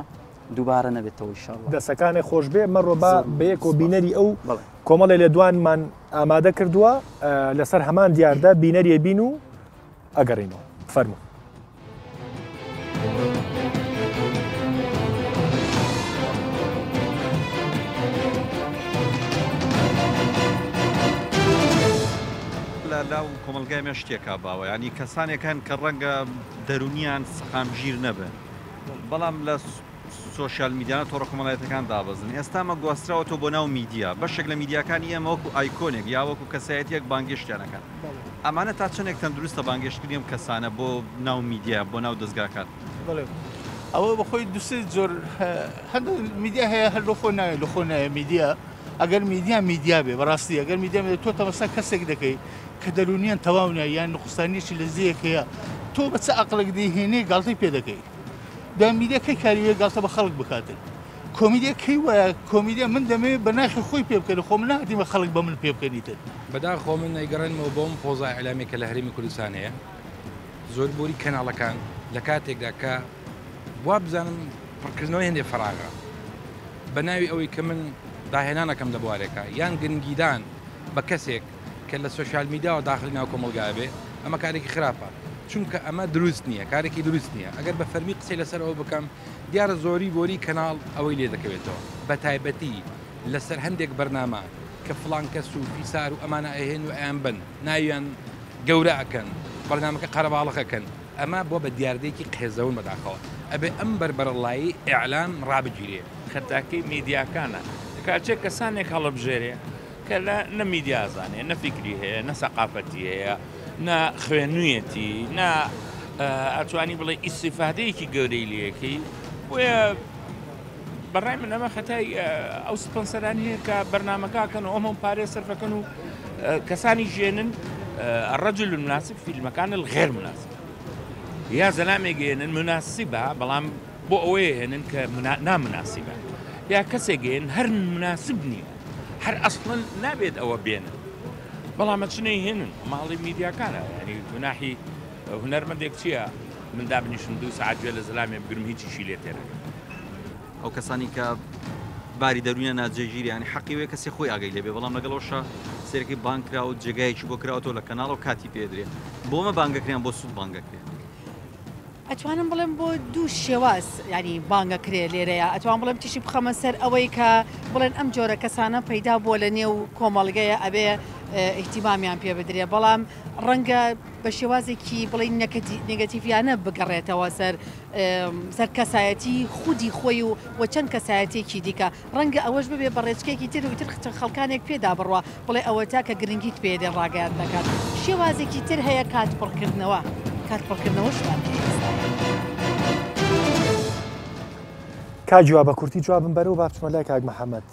دووبارە نەبێتەوە ئیشەڵڵا. دەسەکانێ خۆشبێ مەڕۆ با زۆر بەیەکەوە سوپاس. بینەری ئەو بەڵێ. کۆمەڵێ لێدوانمان ئامادە کردووە لەسەر هەمان دیاردە بینەریە بین و ئەگەڕینەوە فەرموو. لە لاو کۆمەڵگای مە شتێکا باوە یانی کەسانێک هەن کە ڕەنگە دەرونیان سەقامگیر نەبن بەڵام لە سۆشیال میدیانە تۆڕە کۆمەڵایەتەکان دابەزن ئێستا ئەمە گواستراوەتەوە بۆ ناو میدیا بەشێک لە میدیاکانی ئێمە وەکو ئایکۆنێک یا وەکو کەسایەتیەک بانگێشتیان ئەکەن ئەمانە تا چەندێک تەندروستە بانگێشتکردنی ئەم کەسانە بۆ ناو میدیا بۆ ناو دەزگاکان؟ بەڵێ ئەوە بەخۆی دوسێ جۆر هەندێک میدیا هەیە هەر لۆ خۆ ناوێت لە خۆ نایە میدیا ئەگەر میدیا میدیا بێ بەڕاستی ئەگەر میدیا تۆ تەمەسا کەسێک دەکەی کە دەرونیان تەواو نیە یان نقوستانیەکی لە زیەک هەیە تۆ بە چ ئەقڵێک دەیهێنێ گاڵتەی پێ دەکەی دوای میدیا کەی کاری وێ گاڵتە بە خەڵک بکاتن کۆمیدیا کەی وایە کۆمیدیا من دەمەوێت بە ناخی خۆی پێ بکەنی خۆ من نەهاتیمە خەڵک بە من پێ بکەنیتن. بەداخەوە من ئەیگەڕێنمەوە بۆم فەوزا ئیعلامیە کە لە هەرێمی کوردستان هەیە زۆر بۆری کەناڵەکان لە کاتێکدا کە وابزانم پڕکردنەوەی هەندێک فەراغە بە ناوی ئەوەی کە من داهێنانەکەم لە بوارێکە یان گرنگیدان بە کەسێک کە لە سۆشیال میدیاوە داخلی ناو کۆمەڵگا بێ ئەمە کارێکی خراپە چونکە ئەمە دروست نییە کارێکی دروست نییە ئەگەر بە فەرمی قسەی لەسەر ئەوە بکەم دیارە زۆری بۆری کەناڵ ئەوەی لێ دەکەوێتەوە بە تایبەتی لەسەر هەندێک بەرنامە کە فڵان کەس و فیسار و ئەمانە ئەهێن و ئەیان بن ناویان گەورە ئەکەن بەرنامەکە قەرەباڵغ ئەکەن ئەمە بووە بە دیاردەیەکی قێزەون بەداخەوە ئەبێ ئەم بەربەرەڵایی ئیعلام ڕابگیرێ. خەتاکەی میدیاکانە کە ئەچێ کەسانێک هەڵبژێرێ کە لە نە میدیا ئەزانێ نە فیکری هەیە نە سەقافەتی هەیە نە خوێنویەتی نە ئەتوانی بڵێ ئیسیفادەیەکی گەورەی لەکەی بۆیە بەڕای من ئەمە خەتای ئەو سپۆنسەران هەیە کە بەرنمەکەکەن و ئەمەم پارێ سەرفەکەن و کەسانی ژێنن الرجل المناسب فیلمەکان الغیر مناسب یا زەلامێک گەێنن مناسبە بەڵام بۆ ئەوەیە هێنن کە نامناسبە یا کەسێک گەێن هەر مناسب نییە هەر ئەسڵەن نابێت ئەوە بێنن بەڵام ئەچنەی هێنن ماڵی میدیاکانە ینی گوناحی هونەرمەندێک چییە من دابنیشم دوو سەعات گوێ لە زەلامێ بگرم هیچیشی لێ تێنەگەم. ئەو کەسانی کە باری دەروونیان ناجێگیرە یانی حەقی وەیە کەسێ خۆی ئاگای لێ بێ بەڵام لەگەڵ ئەوشا سەیرەکەی بانگ کراوە و جێگایەکی بۆ کراوەتەوە لە کەناڵەوە کاتی پێ ئەدرێ بۆ ئەمە بانگەکرێ یان بۆ سوود بانگەکرێ؟ ئەتوانم بڵێم بۆ دوو شێواز یانی بانگەکرێ لێرەیە ئەتوان بڵێم تیشک بخەمە سەر ئەوەی کە بڵێن ئەم جۆرە کەسانە پەیدا بووە لە نێو کۆمەڵگەیە ئەبێ ئیهتیمامیان پێ بدرێ بەڵام ڕەنگە بە شێوازێکی بڵێین نێگەتیڤیانە بگەڕێتەوە سەر سەر کەسایەتی خودی خۆی و و چەند کەسایەتێکی دیکە ڕەنگە ئەوەش ببێ بە ڕێچکەیەکی تر و ئیتر خەڵکانێک پێدا بڕوا بڵێ ئەوەتا کە گرنگیت پێ دێن ڕاگەیاندنەکان شێوازێکی تر هەیە کات پڕکردنەوە کات پڕکردنەوەشمان هەیە ئێستا. کاک هیوا بە کورتی جوابم بەرەوە با بچمە لای کاک محەممەد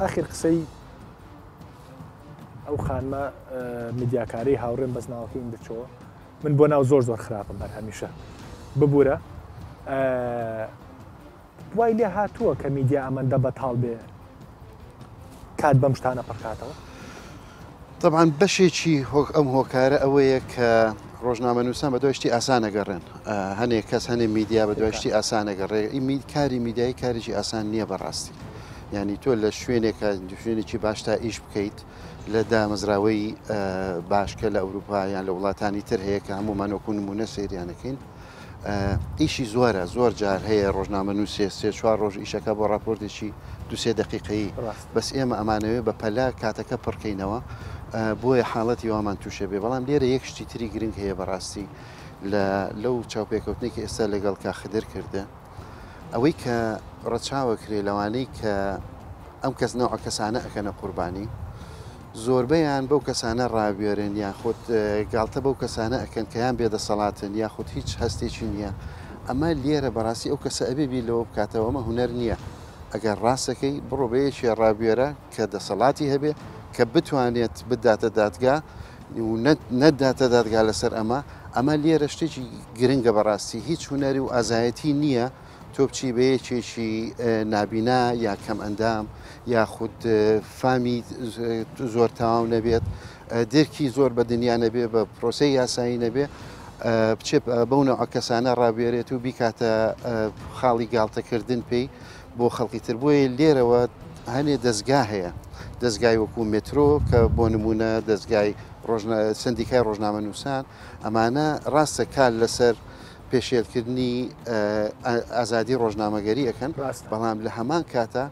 ئاخر قسەی ئەو خانمە میدیاکارەی هاوڕێم بەس ناوەکەیم بچۆ من بۆ ناو زۆر زۆر خراپم هەر هەمیشە ببوورە وای لێ هاتووە کە میدیا ئەمەندە بەتاڵ بێ کات بەم شتانە پڕکاتەوە؟ تەبعەن بەشێکی ئەم هۆکارە ئەوەیە کە ڕۆژنامەنووسان بە دوای شتی ئاسان ئەگەڕێن هەنێک کەس هەنێ میدیا بە دوای شتی ئاسان ئەگەڕێ کاری میدیایی کارێکی ئاسان نییە بەڕاستی یعنی تۆ لە شوێنێکە شوێنێکی باش تا ئیش بکەیت لە دامەزراوەی باشکە لە ئەوروپا یان لە وڵاتانی تر هەیە کە هەموومان وەکو نمونە سەیریانەکەین. ئیشی زۆرە زۆر جار هەیە ڕۆژنامە نووسێ سێ چوار ڕۆژ ئیشەکە بۆ ڕاپۆرتێکی دوسێ دقیقەیی بەس ئێمە ئەمانەوێ بە پەلە کاتەکە پڕکەینەوە بۆیە حاڵەتی وامان تووشە بێ بەڵام لێرە یەک شتی تری گرنگ هەیە بەڕاستی لە لەو چاوپێکەوتنێکی ئێستا لەگەڵ کا خدر کردە ئەوەی کە ڕەچاوە کرێ لەوانەی کە ئەم کەس نەوعە کەسانە ئەکەنە قوربانی زۆربەیان بەو کەسانە ڕابوێرن یاخود گاڵتە بەو کەسانە ئەکەن کە یان بێدەسەڵاتن یاخود هیچ هەستێکی نییە ئەمە لێرە بەڕاستی ئەو کەسە ئەبێ بیر لەوە بکاتەوە ئەمە هونەر نییە ئەگەر ڕاستەکەی بڕۆ بە یەکێ ڕابوێرە کە دەسەڵاتی هەبێ کە بتوانێت بداتە دادگا و نەداتە دادگا لەسەر ئەمە ئەمە لێرە شتێکی گرنگە بەڕاستی هیچ هونەری و ئازایەتی نییە تۆ بچی بە یەکێکی نابینا یا کەم ئەندام یاخود فامی زۆر تەواو نەبێت درکی زۆر بە دنیا نەبێ بە پرۆسەی یاسایی نەبێ بچێت بەو نەوە کەسانە ڕابێرێت و بیکاتە خاڵی گاڵتەکردن پێی بۆ خەڵکی تر بۆیە لێرەوە هەنێ دەستگا هەیە دەستگای وەکو مترۆ کە بۆ نمونە دەستگای سندیکای ڕۆژنامە نووسان ئەمانە ڕاستە کار لەسەر پێشێلکردنی ئازادی ڕۆژنامەگەری ئەکەن، بەڵام لە هەمان کاتا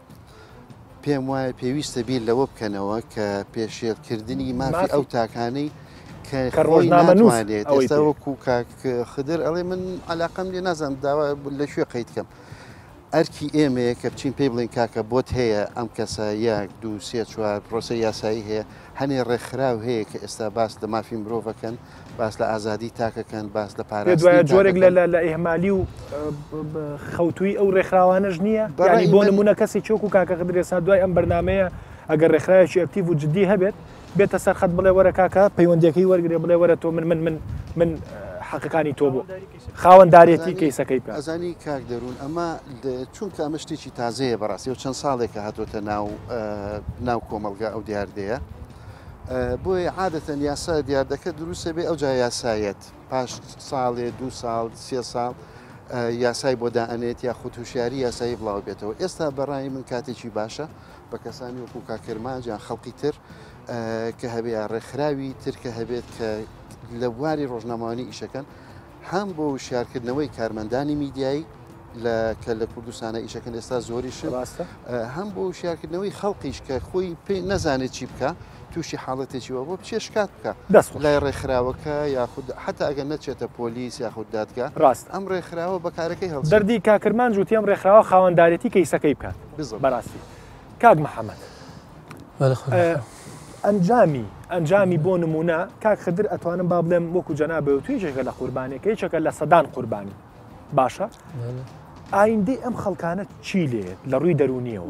پێم وایە پێویستە بیر لەوە بکەنەوە کە پێشێلکردنی مافی ئەو تاکانەی کە خۆی ناتوانێت ئێستا وەکو کاک خدر ئەڵێ من علاقەم لێ نازانم داوا لە کوێ قەید کەم. ئەرکی ئێمەیە کە بچین پێی بڵێین کاکە بۆت هەیە ئەم کەسە یەک دوو سێ چوار پرۆسەی یاسایی هەیە هەنێ ڕێکخراو هەیە کە ئێستا باس لە مافی مرۆڤەکەن باس لە ئازادی تاکەکەن باس لە پاراستنی دوایە جۆرێک لە تاکەکەن. لە ئیهمالی و خەوتووی ئەو ڕێکخراوانەش نییە؟ بە یانی ڕەئی بۆ من نموونە کەسێکی وەکوو کاکە خدر ئێستا دوای ئەم بەرنامەیە ئەگەر ڕێکخراوێکی ئەکتیڤ و جدی هەبێت بێتە سەر خەت بڵێ وەرە کاکە پەیوەندیەکەی وەرگرێ بڵێ وەرە تۆ من من من من حەقەکانی تۆ بۆ خاوەندارێتی کەیسەکەی بکات. ئەزانی کاک دەروون ئەمە چونکە ئەمە شتێکی تازەیە بەڕاستی و چەند ساڵێکە هاتۆتە ناو ناو کۆمەڵگا ئەو دیاردەیە بۆیە عادەتەن یاسا دیاردەکە دروستە بێ ئەوجا یاسایەت پاش ساڵێ دو ساڵ سێ ساڵ یاسای بۆ دائەنێت یاخود هوشیاری یاسایی بڵاو بێتەوە ئێستا بەڕای من کاتێکی باشە بە کەسانی وەکو کاک کرمانج یان خەڵکی تر کە هەبێ یا ڕێکخراوی تر کە هەبێت کە لە بواری ڕۆژنامەوانی ئیشەکەن هەم بۆ وشیارکردنەوەی کارمەندانی میدیایی لە کە لە کوردستانە ئیشەکەن ئێستا زۆریشن ڕاستە هەم بۆ وشیارکردنەوەی خەڵقیش کە خۆی پێی نەزانێت چی بکە تووشی حاڵەتێکی وە بۆ بچێ شکات بکە دەست خۆش. لای ڕێکخراوەکە یاخود حتا ئەگەر نەچێتە پۆلیس یاخود دادگا ڕاستە. ئەم ڕێکخراوە بە کارەکەی هەڵسێت. دەردی کاک کرمانج وتی ئەم ڕێکخراوە خاوەندارێتی کەیسەکەی بکات. بزەبت. بەراستی کاک محەمەد بەلێ قوربان. ئەنجامی ئەنجامی بۆ نمونە کاک خدر ئەتوانم با بڵێم وەکو جەنابت وتوی یەکێکە لە قوربانیەکە یەکێکە لە سەدان قوربانی باشە ئایندەی ئەم خەڵکانە چی لێت لە ڕووی دەروونیەوە؟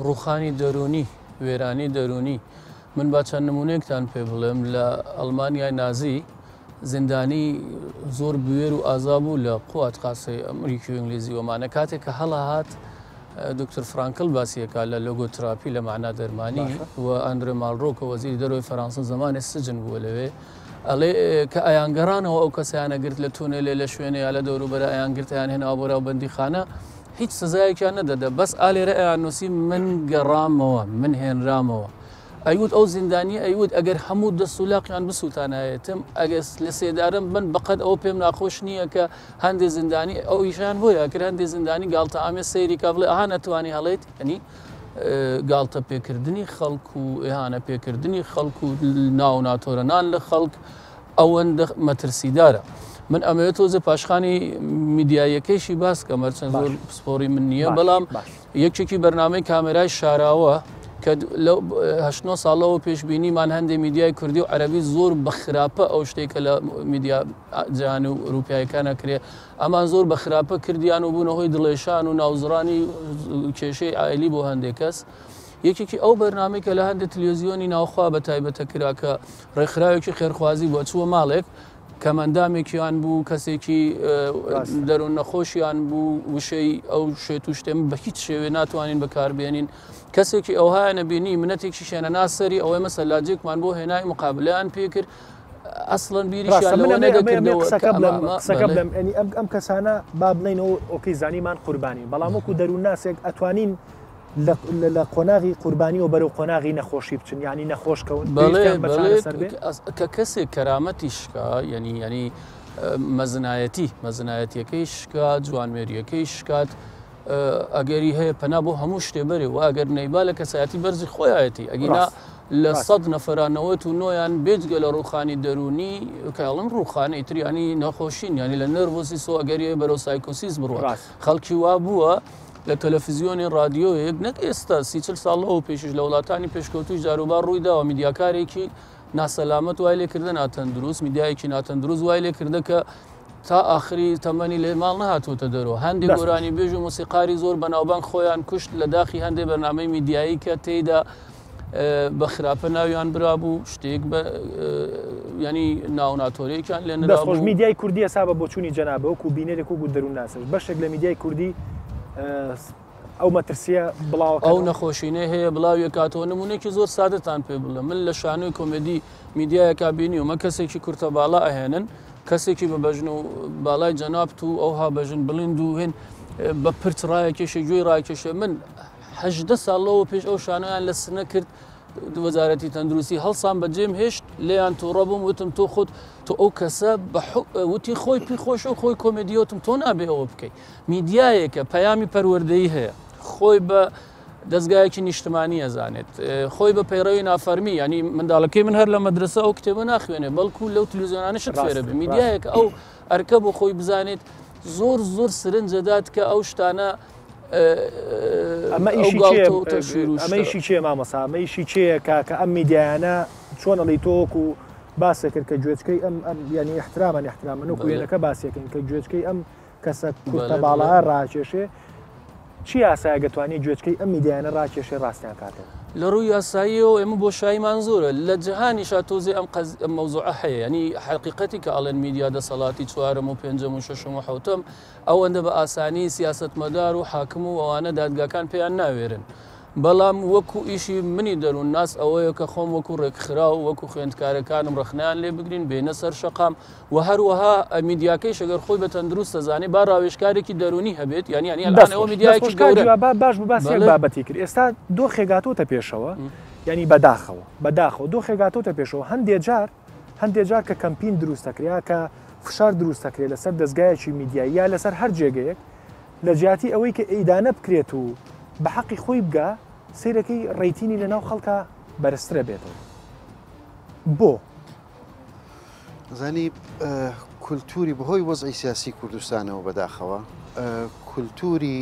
ڕوخانی دەروونی، وێرانی دەروونی. من با چەند نمونەیەکتان پێ بڵێم لە ئەڵمانیای نازی زیندانی زۆر بوێر و ئازا بوو لە قوات قاسەی ئەمریکی و ئینگلیزی ومانە کاتێک کە هەڵەهات دکتۆر فرانکل باسیەکە لە لۆگۆتراپی لە مەعنا دەرمانی و ئەندرێ مالرۆ کە وەزیری دەرەوەی فەرانسە زەمانێ سجن بووە لەوێ ئەڵێ کە ئەیانگەڕانەوە ئەو کەسیانە گرت لە تونێلێ لە شوێنێ یا لە دەوروبەرە ئەیان گرت ئەیان هێناوە بۆ ناو بەندیخانە هیچ سزایەکیان نەدەدا بەس ئالێرە ئەیان نووسی من گەڕامەوە من هێنرامەوە ئەیوت ئەو زیندانیە ئەیوت ئەگەر هەموو دەست و لاقیان بسووتانایەتم ئەگەر لە سێدارەم بن بەقەد ئەو پێم ناخۆش نییە کە هەندێ زیندانی ئەو ئیشیان بۆیە کرد هەندێ زیندانی گاڵتە ئامێ سەیری کا بڵێ ئەها نەتوانی هەڵێت ینی گاڵتە پێکردنی خەڵک و ئیهانە پێکردنی خەڵک و ناو ناتۆرەنان لە خەڵک ئەوەندە مەترسیدارە. من ئەمەوێت تۆزێ پاشخانی میدیاییەکەیشی باس کەم هەرچەند زۆر پسپۆڕی من نییە بەڵام یەکێکی بەرنامەی کامێرای شاراوە کە لەو هەشت نۆ ساڵەوە پێشبینیمان هەندێک میدیای کوردی و عەرەبی زۆر بە خراپە ئەو شتێک کە لە میدیا جیهانی و ئەوروپایەکان ئەکرێ ئەمان زۆر بە خراپە کردیان و بوونە هۆی دڵێشان و ناوزڕانی کێشەی عایلی بۆ هەندێک کەس. یەکێکی ئەو بەرنامەی کە لە هەندێک تلویزیۆنی ناوخوا بە تایبەتە کرا کە ڕێکخراوێکی خێرخوازی بووە چووە ماڵێک کەمەندامێکیان بوو کەسێکی دەروون نەخۆشیان بوو وشەی ئەو شێت و شتێن بە هیچ شێوێ ناتوانین بەکاربێنین کەسێکی ئەوها نەبینی منەتێکی شوێنە ناسەری ئەوەی مەسە لاجێکمان بۆ هێنای مقابلیان پێکرد ئەسڵەن بیریشیان لەوە نەدەکردەوە قسەکە بڵێم قسەکە بڵێم یانی ئەم ئەم کەسانە با بڵێینەوە ئۆکەی زانیمان قوربانین بەڵام وەکو دەروونناسێک ئەتوانین لە قۆناغی قوربانیەوە بەرەو قۆناغی نەخۆشی بچن یانی نەخۆش کەون بەڵێ پێویستیان بە بەڵێ چارەسەر بێ کە کەسێک کەرامەتی شکا یعنی یعنی. مەزنایەتی مەزنایەتیەکەی شکات جوانمێریەکەی شکات ئەگەری هەیە پەنا بۆ هەموو شتێ بەرێ و ئەگەر نەیبا لە کەسایەتی بەرزی خۆیەتی ئەگینا لە سەد نەفرا 99یان بێجگە لە ڕوخانی دەرونی کاڵم ڕوخانەی تریانی نەخۆشین ینی لە nervous ی سۆ ئەگەری بەرەو سایکۆسیس بڕوات خەڵکی وا بووە لە تەلەفزیۆنی ڕادیۆیەک نەک ئێستا 30 ساڵ لەوە پێشش لە وڵاتانی پێشکەوتوش جاروبار ڕووی داوە میدیاکارێکی ناسەلامەت وای لێکردە ناتەندروست میدیایەکی ناتەندروست وای لێکردە کە تا ئاخری تەمەنی لێ ماڵ نەهاتووەتە دەرەوە. هەندێ گۆرانیبێژ و مۆسیقاری زۆر بەناوبانگ خۆیان کوشت لە داخی هەندێ بەرنامەی میدیایی کە تێیدا بە خراپە ناویان برابوو، شتێک بە یانی ناوناتۆرەیەکیان لێ دەست خۆش نرابوو. میدیای کوردی ئێستا بە بۆچوونی جەنابت وەکوو بینەرێک وەکوو دەروونناسێک بەشێک لە میدیای کوردی ئەو مەترسییە ئەو بڵاوەکەنەوە؟ نەخۆشینەی هەیە بڵاویەکاتەوە نمونەیەکی زۆر سادەتان پێ بڵێم من لە شانۆی کۆمێدی میدیایەکا بینیومە کەسێکی کورتە باڵا ئەهێنن کەسێکی بە بەژن و باڵای جەنابت و ئەوها بەژن بڵند و هێن بە پرچ ڕایەکێشێ گوێی ڕاکێشێ من 18 ساڵ لەوە پێش ئەو شانۆیان لە سنە کرد وەزارەتی تەندروستی هەڵسان بە جێم هێشت لێیان تووڕە بووم وتم تۆ خۆت تۆ ئەو کەسە بە وتی خۆی پێی خۆشە و خۆی کۆمێدیۆتم تۆ نابێ ئەوە بکەیت میدیایەکە پەیامی پەروەردەیی هەیە خۆی بە دەزگایەکی نیشتمانی ئەزانێت خۆی بە پەیڕەوی نافەرمی ینی منداڵەکەی من هەر لە مەدرسە ئەو کتێبە ناخوێنێ بەڵکو لەو تلویزیۆنانە شت فێرە بێ میدیایەک ئەو ئەرکە بۆ خۆی بزانێت زۆر زۆر سرنجەدات کە ئەو شتانە ئەمە ئیشی ئەمە ئیشی چێ مامۆسا ئەمە ئیشی چێە کە کە ئەم میدیایانە چۆن ئەڵی تۆ وەکو باسێ کرد کە گوێچکەی ئەم ئەم یعنی احتراما احتراما وەکو وێنەکە باسێکن کە گوێچکەی ئەم کەسە کورتە باڵایە ڕاکێشێ، چ یاسایەک دەتوانێ گوێچکەی ئەم میدیایانە ڕاکێشێ ڕاستیان کاتەوە؟ لە ڕووی یاساییەوە ئێمە بۆشاییمان زۆرە، لە جیهانیشا تۆزێ ئەم قەز ئەم مەوزوعە هەیە، یانی حەقیقەتی کە ئەڵێن میدیا دەسەڵاتی چوارەم و پێنجەم و شەشەم و حەوتەم، ئەوەندە بە ئاسانی سیاسەتمەدار و حاکم و ئەوانە دادگاکان پێیان ناوێرن. بەڵام وەکو ئیشی منی دەروونناس ئەوەیە کە خۆم وەکو ڕێکخراو وەکو خوێندکارەکانم ڕەخنەیان لێ بگرین بێنە سەر شەقام و هەروەها میدیاکەیش ئەگەر خۆی بە تەندروست دەزانێ با ڕاوێژکارێکی دەروونی هەبێت یانی یانی دەست ئەلئان ئەوە خۆش دەست میدیایەکی خۆش کاک گەورەن هیوا با باش بوو باسی یەک بەڵێ. بابەتی کرد ئێستا دۆخێک هاتۆتە پێشەوە یانی بەداخەوە بەداخەوە دۆخێک هاتۆتە پێشەوە هەندێ جار هەندێ جار کە کەمپین دروست دەکرێ یا کە فشار دروست دەکرێ لەسەر دەزگایەکی میدیایی یا لەسەر هەر جێگەیەک لە جیاتی ئەوەی کە ئیدانە بکرێت و بە حەقی خۆی بگا، سەیرەکەی ڕەیتینی لە ناو خەڵکا بەرزترە بێتەوە. بۆ؟ زانی کولتوری بەهۆی وەزعی سیاسی کوردستانەوە بەداخەوە کولتوری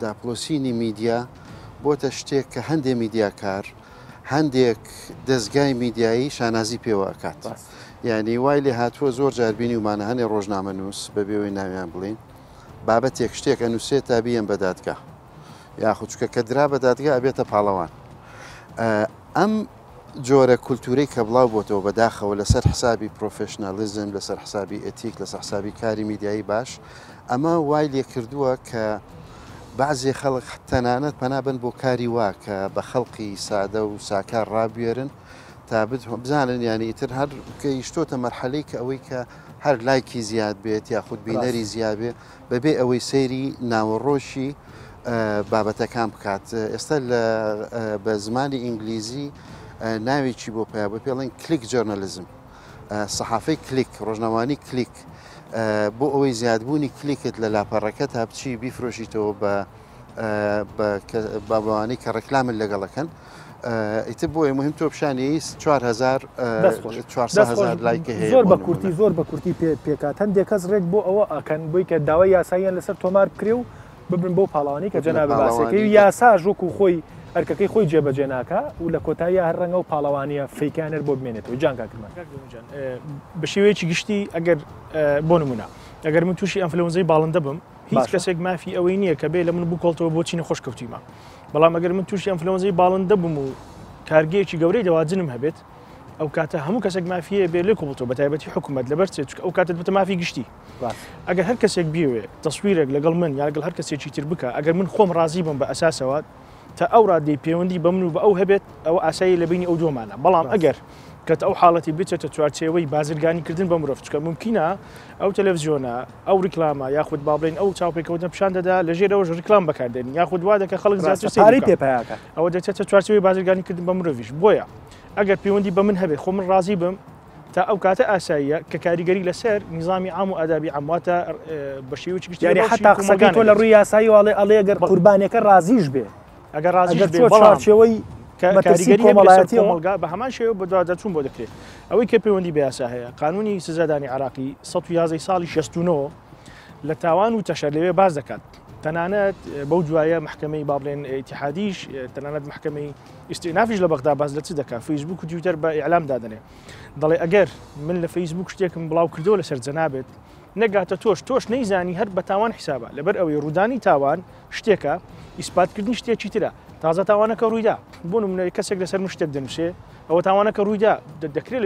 داپلۆسینی میدیا بۆتە شتێک کە هەندێ میدیاکار هەندێک دەزگای میدیایی شانازی پێوە ئەکات یعنی وای لێ هاتووە زۆر جار بینیومانە هەنێ ڕۆژنامەنووس بە بێوەی ناویان بڵین بابەتێک شتێک ئەنووسێت تا بیەن بە دادگا یاخود چکە کە درا بە دادگا ئەبێتە پاڵەوان ئەم جۆرە کولتوورەی کە بڵاو بۆتەوە بەداخەوە لەسەر حسابی professionalism لەسەر حسابی ئەتیک لەسەر حسابی کاری میدیایی باش ئەمە وای لێکردووە کە بەعزێ خەڵک تەنانەت پەنا بن بۆ کاری وا کە بە خەڵقی سادە و ساکار ڕابوێرن تا بزانن یانی ئیتر هەر گەیشتۆتە مەرحەلەی کە ئەوەی کە هەر لایکی زیاد بێت یاخود بینەری زیاد بێ بەبێ ئەوەی سەیری ناوەڕۆکی بابەتەکان بکات ئێستا لە بە زمانی ئینگلیزی ناوێکی بۆ پیا بە پێڵێن click journalism سەحافەی click، ڕۆژنامەوانی click، بۆ ئەوەی زیادبوونی کلیکت لە لاپەڕەکەتا بچی بیفرۆشیتەوە بە بەوانەی کە ڕێکلامت لەگەڵەکەن ئیتر بۆیە مهم تۆ پیشانی 4000 400 لایک هەیە زۆر بە کورتی زۆر بە کورتی پێکات هەندێک کەس ڕێک بۆ ئەوە ئەکەن بۆی کە داوای یاساییان لەسەر تۆمار بکرێ و ببن بەو پاڵەوانەی کە جەنابت باسیەکەی و یاساش وەکو خۆی ئەرکەکەی خۆی جێبەجێ ناکا و لە کۆتاییا هەر ڕەنگە ئەو پاڵەوانییە فەیکەیان هەر بۆ بمێنێتەوە. جان کاک کرمان. کاک دەمو جان بە شێوەیەکی گشتی ئەگەر بۆ نمونە ئەگەر من تووشی ئەنفلەوەنزای باڵندە بم هیچ باشە. کەسێک مافی ئەوەی نییە کە بێ لە من بکۆڵتەوە بۆچی نەخۆش کەوتیمە بەڵام ئەگەر من تووشی ئەنفلەوەنزای باڵندە بووم و کارگەیەکی گەورەی دەواجنم هەبێت ئەو کاتە هەموو کەسێک مافی هەیە بێ لێکۆڵتەوە بە تایبەتی حکوومەت لەبەر چێ چونکە ئەو کاتە دەبێتە مافی گشتی ئەگەر هەر کەسێک بیەوێ تەسویرێک لەگەڵ من یا لەگەڵ هەر کەسێکی تر بکە ئەگەر من خۆم ڕازی بم بە ئەساسەوە تا ئەو ڕادەی پەیوەندی بە من و بە ئەو هەبێت ئەوە ئاسایی لە بینی ئەو دووەمانە بەڵام ئەگەر کە ئەو حاڵەتی بچێتە چوارچێوەی بازرگانیکردن بە مرۆڤ چکە ممکنە ئەو تەلەڤزیۆنە ئەو ریکلامە یاخود با بڵێین ئەو چاوپێکەوتنە پیشان دەدا لە ژێرەوەش ریکلام بەکاردێنین یاخود وا دەکە خەڵک زیاتر پارەی پێ پەیاکە ئەوە دەچێتە چوارچێوەی بازرگانیکردن بە مرۆڤیش بۆیە ئەگەر پەیوەندی بە من هەبێت خۆ من ڕازی بم تا ئەو کاتە ئاساییە کە کاریگەری لەسەر نیزامی عام و ئادابی عام واتە بە شێوەیەکی گشتی یانی ڕەوشی حەتا قسەکەی کۆمەڵگا تۆ لە نەبێت. ڕووی یاساییەوە ئەڵێ ئەڵێ گەر قوربانیەکە ڕازیش بێ ئەگەر ڕازیش ئەگەر بێ چووە بەڵام چوارچێوەی کە مەترسی کاریگەری هەبێ لەسەر کۆمەڵایەتیەوە. کۆمەڵگا بە هەمان شێوە بەدواداچوون بۆ دەکرێت. ئەوەی کە پەیوەندی بە یاسا هەیە قانوونی سزادانی عێراقی 111 ساڵی 69 لە تاوان و تەشەر لەوێ باس دەکات. تەنانەت بەو دوایە مەحکەمەی با بڵێن ئیتیحادیش تەنانەت مەحکەمەی ئیستئنافیش لە بەغدا باس لە چ دەکات فەیسبوک و تویتەر بە ئیعلام دادەنێ دەڵێ ئەگەر من لە فەیسبوک شتێکم بڵاو کردەوە لەسەر جەنابت نەگاتە تۆش تۆش نەیزانی هەر بە تاوان حیسابە لەبەر ئەوەی ڕوودانی تاوان شتێکە ئیسپاتکردنی شتێکی ترە تازە تاوانەکە ڕوویدا بۆ نمونە کەسێک لەسەر من شتێک دەنووسێ ئەوە تاوانەکە ڕوویدا دەکرێت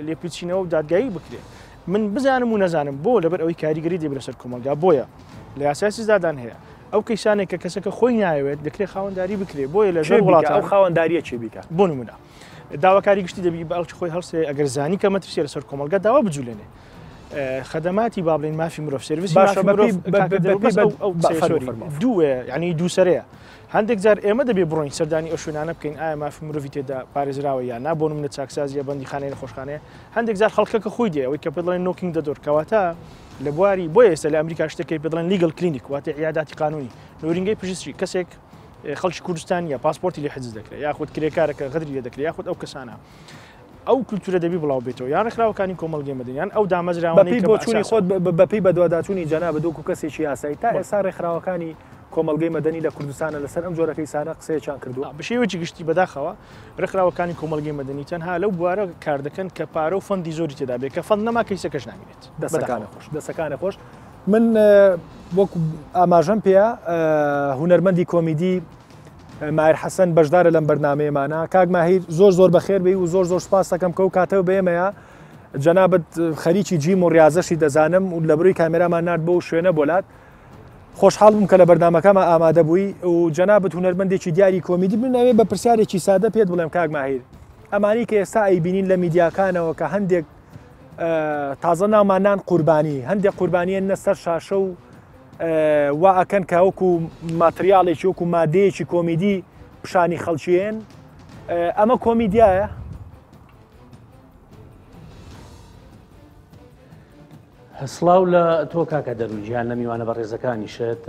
لێپێچینەوە و دادگایی بکرێت من بزانم و نەزانم بۆ لەبەر ئەوەی کاریگەری دەبێت لەسەر کۆمەڵگا بۆیە لە یاسای سزادان هەیە ئەو کەیسانێک کە کەسەکە خۆی نایەوێت دەکرێت خاوەنداری بکرێت بۆیە لە زۆر وڵاتان ئەو خاوەنداریە چی بیکە بۆ نمونە داواکاری گشتی دەبی بە ئەڵکی خۆی هەڵسێ ئەگەر زانی کە مەترسیە لەسەر کۆمەڵگا داوا بجولێنێ خەدەماتی با بڵێین مافی مرۆڤ سێرڤیسی مافی مرۆڤ دوو یعنی دوو سەرەیە هەندێک جار ئێمە دەبێ بڕۆین سەردانی ئەو شوێنانە بکەین ئایا مافی مرۆڤی تێدا پارێزراوە یان نا بۆ نمونە چاکسازیە بەندیخانەی نەخۆشخانەیە هەندێک جار خەڵکەکە خۆی دێ ئەوەی کە پێ دەڵێن knocking the door کەواتە لە بواری بۆیە ئێستا لە ئەمریکا شتێک پێ دەڵێن legal clinic واتە عیاداتی قانونی نۆرینگەی پزیشکی کەسێک خەڵکی کوردستان نیە پاسپۆرتی لێ حجز دەکرێت یاخود کرێکارەکە غەدری لێ دەکرێت یاخود ئەو کەسانە ئەو کولتورە دەبی بڵاو بێتەوە یان ڕێکخراوەکانی کۆمەڵگەی مەدەنی یان ئەو دامەزراوانەی بەپێی کە بە بۆچوونی ئەساسەوە. خۆت بەپێی بەدواداچوونی جەنابت وەکو کەسێکی یاسایی تا ئێستا ڕێکخراوەکانی کۆمەڵگەی مەدەنی لە کوردستانە لەسەر ئەم جۆرە کەیسانە قسەیەکیان کردووە؟ بە شێوەیەکی گشتی بەداخەوە ڕێکخراوەکانی کۆمەڵگەی مەدەنی تەنها لەو بوارە کار دەکەن کە پارە و fund ی زۆری تێدا بێت کە fund نەما کەیسەکەش نامینێت. دەسەکانت خۆش دەسەکانت خۆش من وەکو ئاماژەم پێیە هونەرمەندی کۆمیدی ماهیر حەسەن بەشدارە لەم بەرنامەیەمانە کاک ماهیر زۆر زۆر بەخێر بێی و زۆر زۆر سپاس دەکەم کە ئەو کاتەوە بە ئێمەیە جەنابت خەریکی gym و ڕیازەشی دەزانم و لە بروی کامێرامان نارد بۆ شوێنە بۆلات خۆشحاڵ بووم کە لە بەرنامەکەما ئامادە بووی و جەنابت هونەرمەندێکی دیاری کۆمیدی من ئەوێ بە پرسیارێکی سادە پێت بڵێم کاک ماهیر ئەمانی کە ئێستا ئەیبینین لە میدیاکانەوە کە هەندێک تازە ناومان نان قوربانی هەندێک قوربانیە نە سەر شاشە و وا ئەکەن کە وەکو ماتریاڵێکی وەکو مادەیەکی کۆمیدی پیشانی خەڵکیێن ئەمە کۆمیدیایە؟ سڵاو لە تۆ کاکە دەروون گیان لە میوانە بەڕێزەکانیشت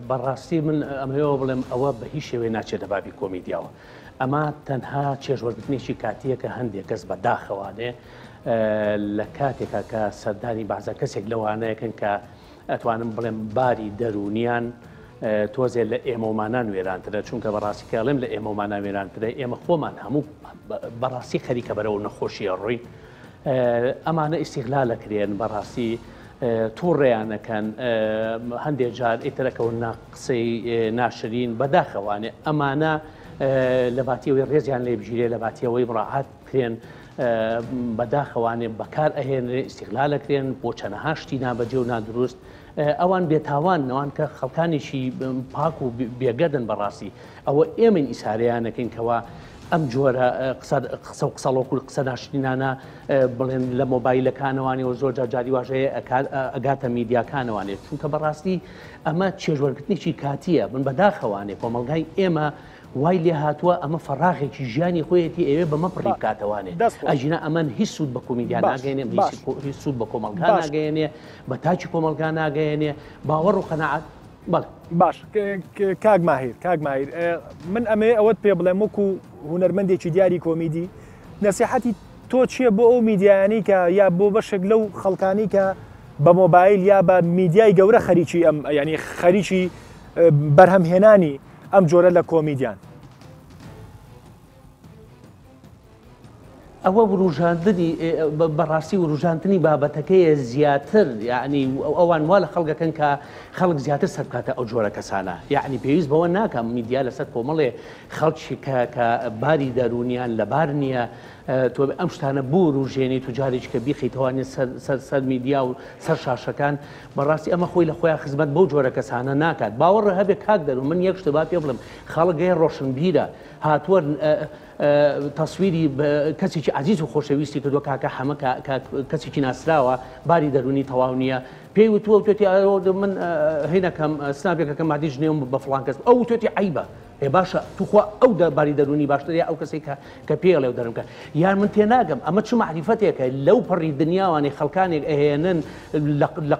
بەڕاستی من ئەمەوێ بڵێم ئەوە بە هیچ شێوەیە ناچێتە بابی کۆمیدیاوە ئەمە تەنها چێژوەرگرتنێکی کاتیە کە هەندێک کەس بە داخەوانێ لە کاتێکا کە سەردانی بەعزە کەسێک لەوانەیەکن کە ئەتوانم بڵێم باری دەروونیان تۆزێ لە ئێمەومانان وێرانترە چونکە بەڕاستی کە ئەڵێم لە ئێمەومانان وێرانترە ئێمە خۆمان هەموو بەڕاستی خەریکە بەرەو نەخۆشیە ڕۆین ئەمانە ئیسیغلالەکرێن بەڕاستی تووڕێیانەکەن هەندێک جار ئیترەکەون نا قسەی ناشرین بەداخەوانێ ئەمانە لە باتیەوەی ڕێزیان لێ بگیرێ لە باتیەوەی مڕاعات بکرێن بەداخەوانێ بەکار ئەهێنرێن ئیستیغلال ئەکرێن بۆ چەنەها شتی نابەجێ و نادروست ئەوان بێتاوان نەوان کە خەڵکانێکی پاک و بێگەردن بەڕاستی ئەوە ئێمەین ئیسارەیان نەکەین کەوا ئەم جۆرە قسە قسە و قسەڵۆک و قسە ناشرینانە بڵێن لە مۆبایلەکانەوانێ و زۆر جار جاری واش هەیە ئەگاتە میدیاکانەوانێ چونکە بەڕاستی ئەمە چێژوەرگرتنێکی کاتییە من بەداخەوانێ کۆمەڵگای ئێمە وای لێ هاتووە ئەمە فەراغێکی ژیانی خۆیەتی ئەوێ بەمە پڕی بکاتەوانێ ئەگینا ئەمە هیچ سوود بە کۆمیدیا ناگەێنێ هیچ سوود بە کۆمەڵگا ناگەێنێ بە تاکی کۆمەڵگا ناگەێنێ باوەڕ و قەناعەت بەڵێ. باش کاک ماهیر کاک ماهیر من ئەمەوێ ئەوەت پێ بڵێم وەکو هونەرمەندێکی دیاری کۆمیدی نەسیحەتی تۆ چییە بۆ ئەو میدیایانەی کە یا بۆ بەشێک لەو خەڵکانی کە بە مۆبایل یا بە میدیای گەورە خەریکی ئەم ینی خەریکی بەرهەمهێنانی ئەم جۆرە لە کۆمیدیان. ئەوە وروژاندنی بەڕاستی وروژاندنی بابەتەکەیە زیاتر یعنی ئەوان وا لە خەڵکەکەن کە خەڵک زیاتر سەر بکاتە ئەو جۆرە کەسانە یعنی پێویست بەوە ناکە میدیا لەسەر کۆمەڵێ خەڵکی کە کە باری دەروونیان لەبار نییە تۆ ئەم شتانە بوروژێنیت و جارێکی کە بیخەیتەوانێ سەر سەر سەر میدیا و سەر شاشەکان بەڕاستی ئەمە خۆی لە خۆیان خزمەت بەو جۆرە کەسانە ناکات باوەڕ هەبێ کاک دەرو من یەک شتە با پێ بڵێم خەڵک گەیە ڕۆشنبیرە هاتووە تەسویری کەسێکی عزیز و خۆشەویستی کردووە کاکە حەمە کەسێکی ناسراوە باری دەرونی تەواو نییە پێی وتووە وتێتی من هینەکەم سناپێکەکەم مادی ژنێوم بە فڵان کەس ئەو وتێتی عیبە. ئێ باشە توخوا ئەو باری دەروونی باشتر یا ئەو کەسەی کە کە پێی ئەڵێ و دەرم کە یان من تێناگەم ئەمە چ مەعریفەتێکە لەو پەڕی دنیاوانێ خەڵکانێک ئەهێنن لە لە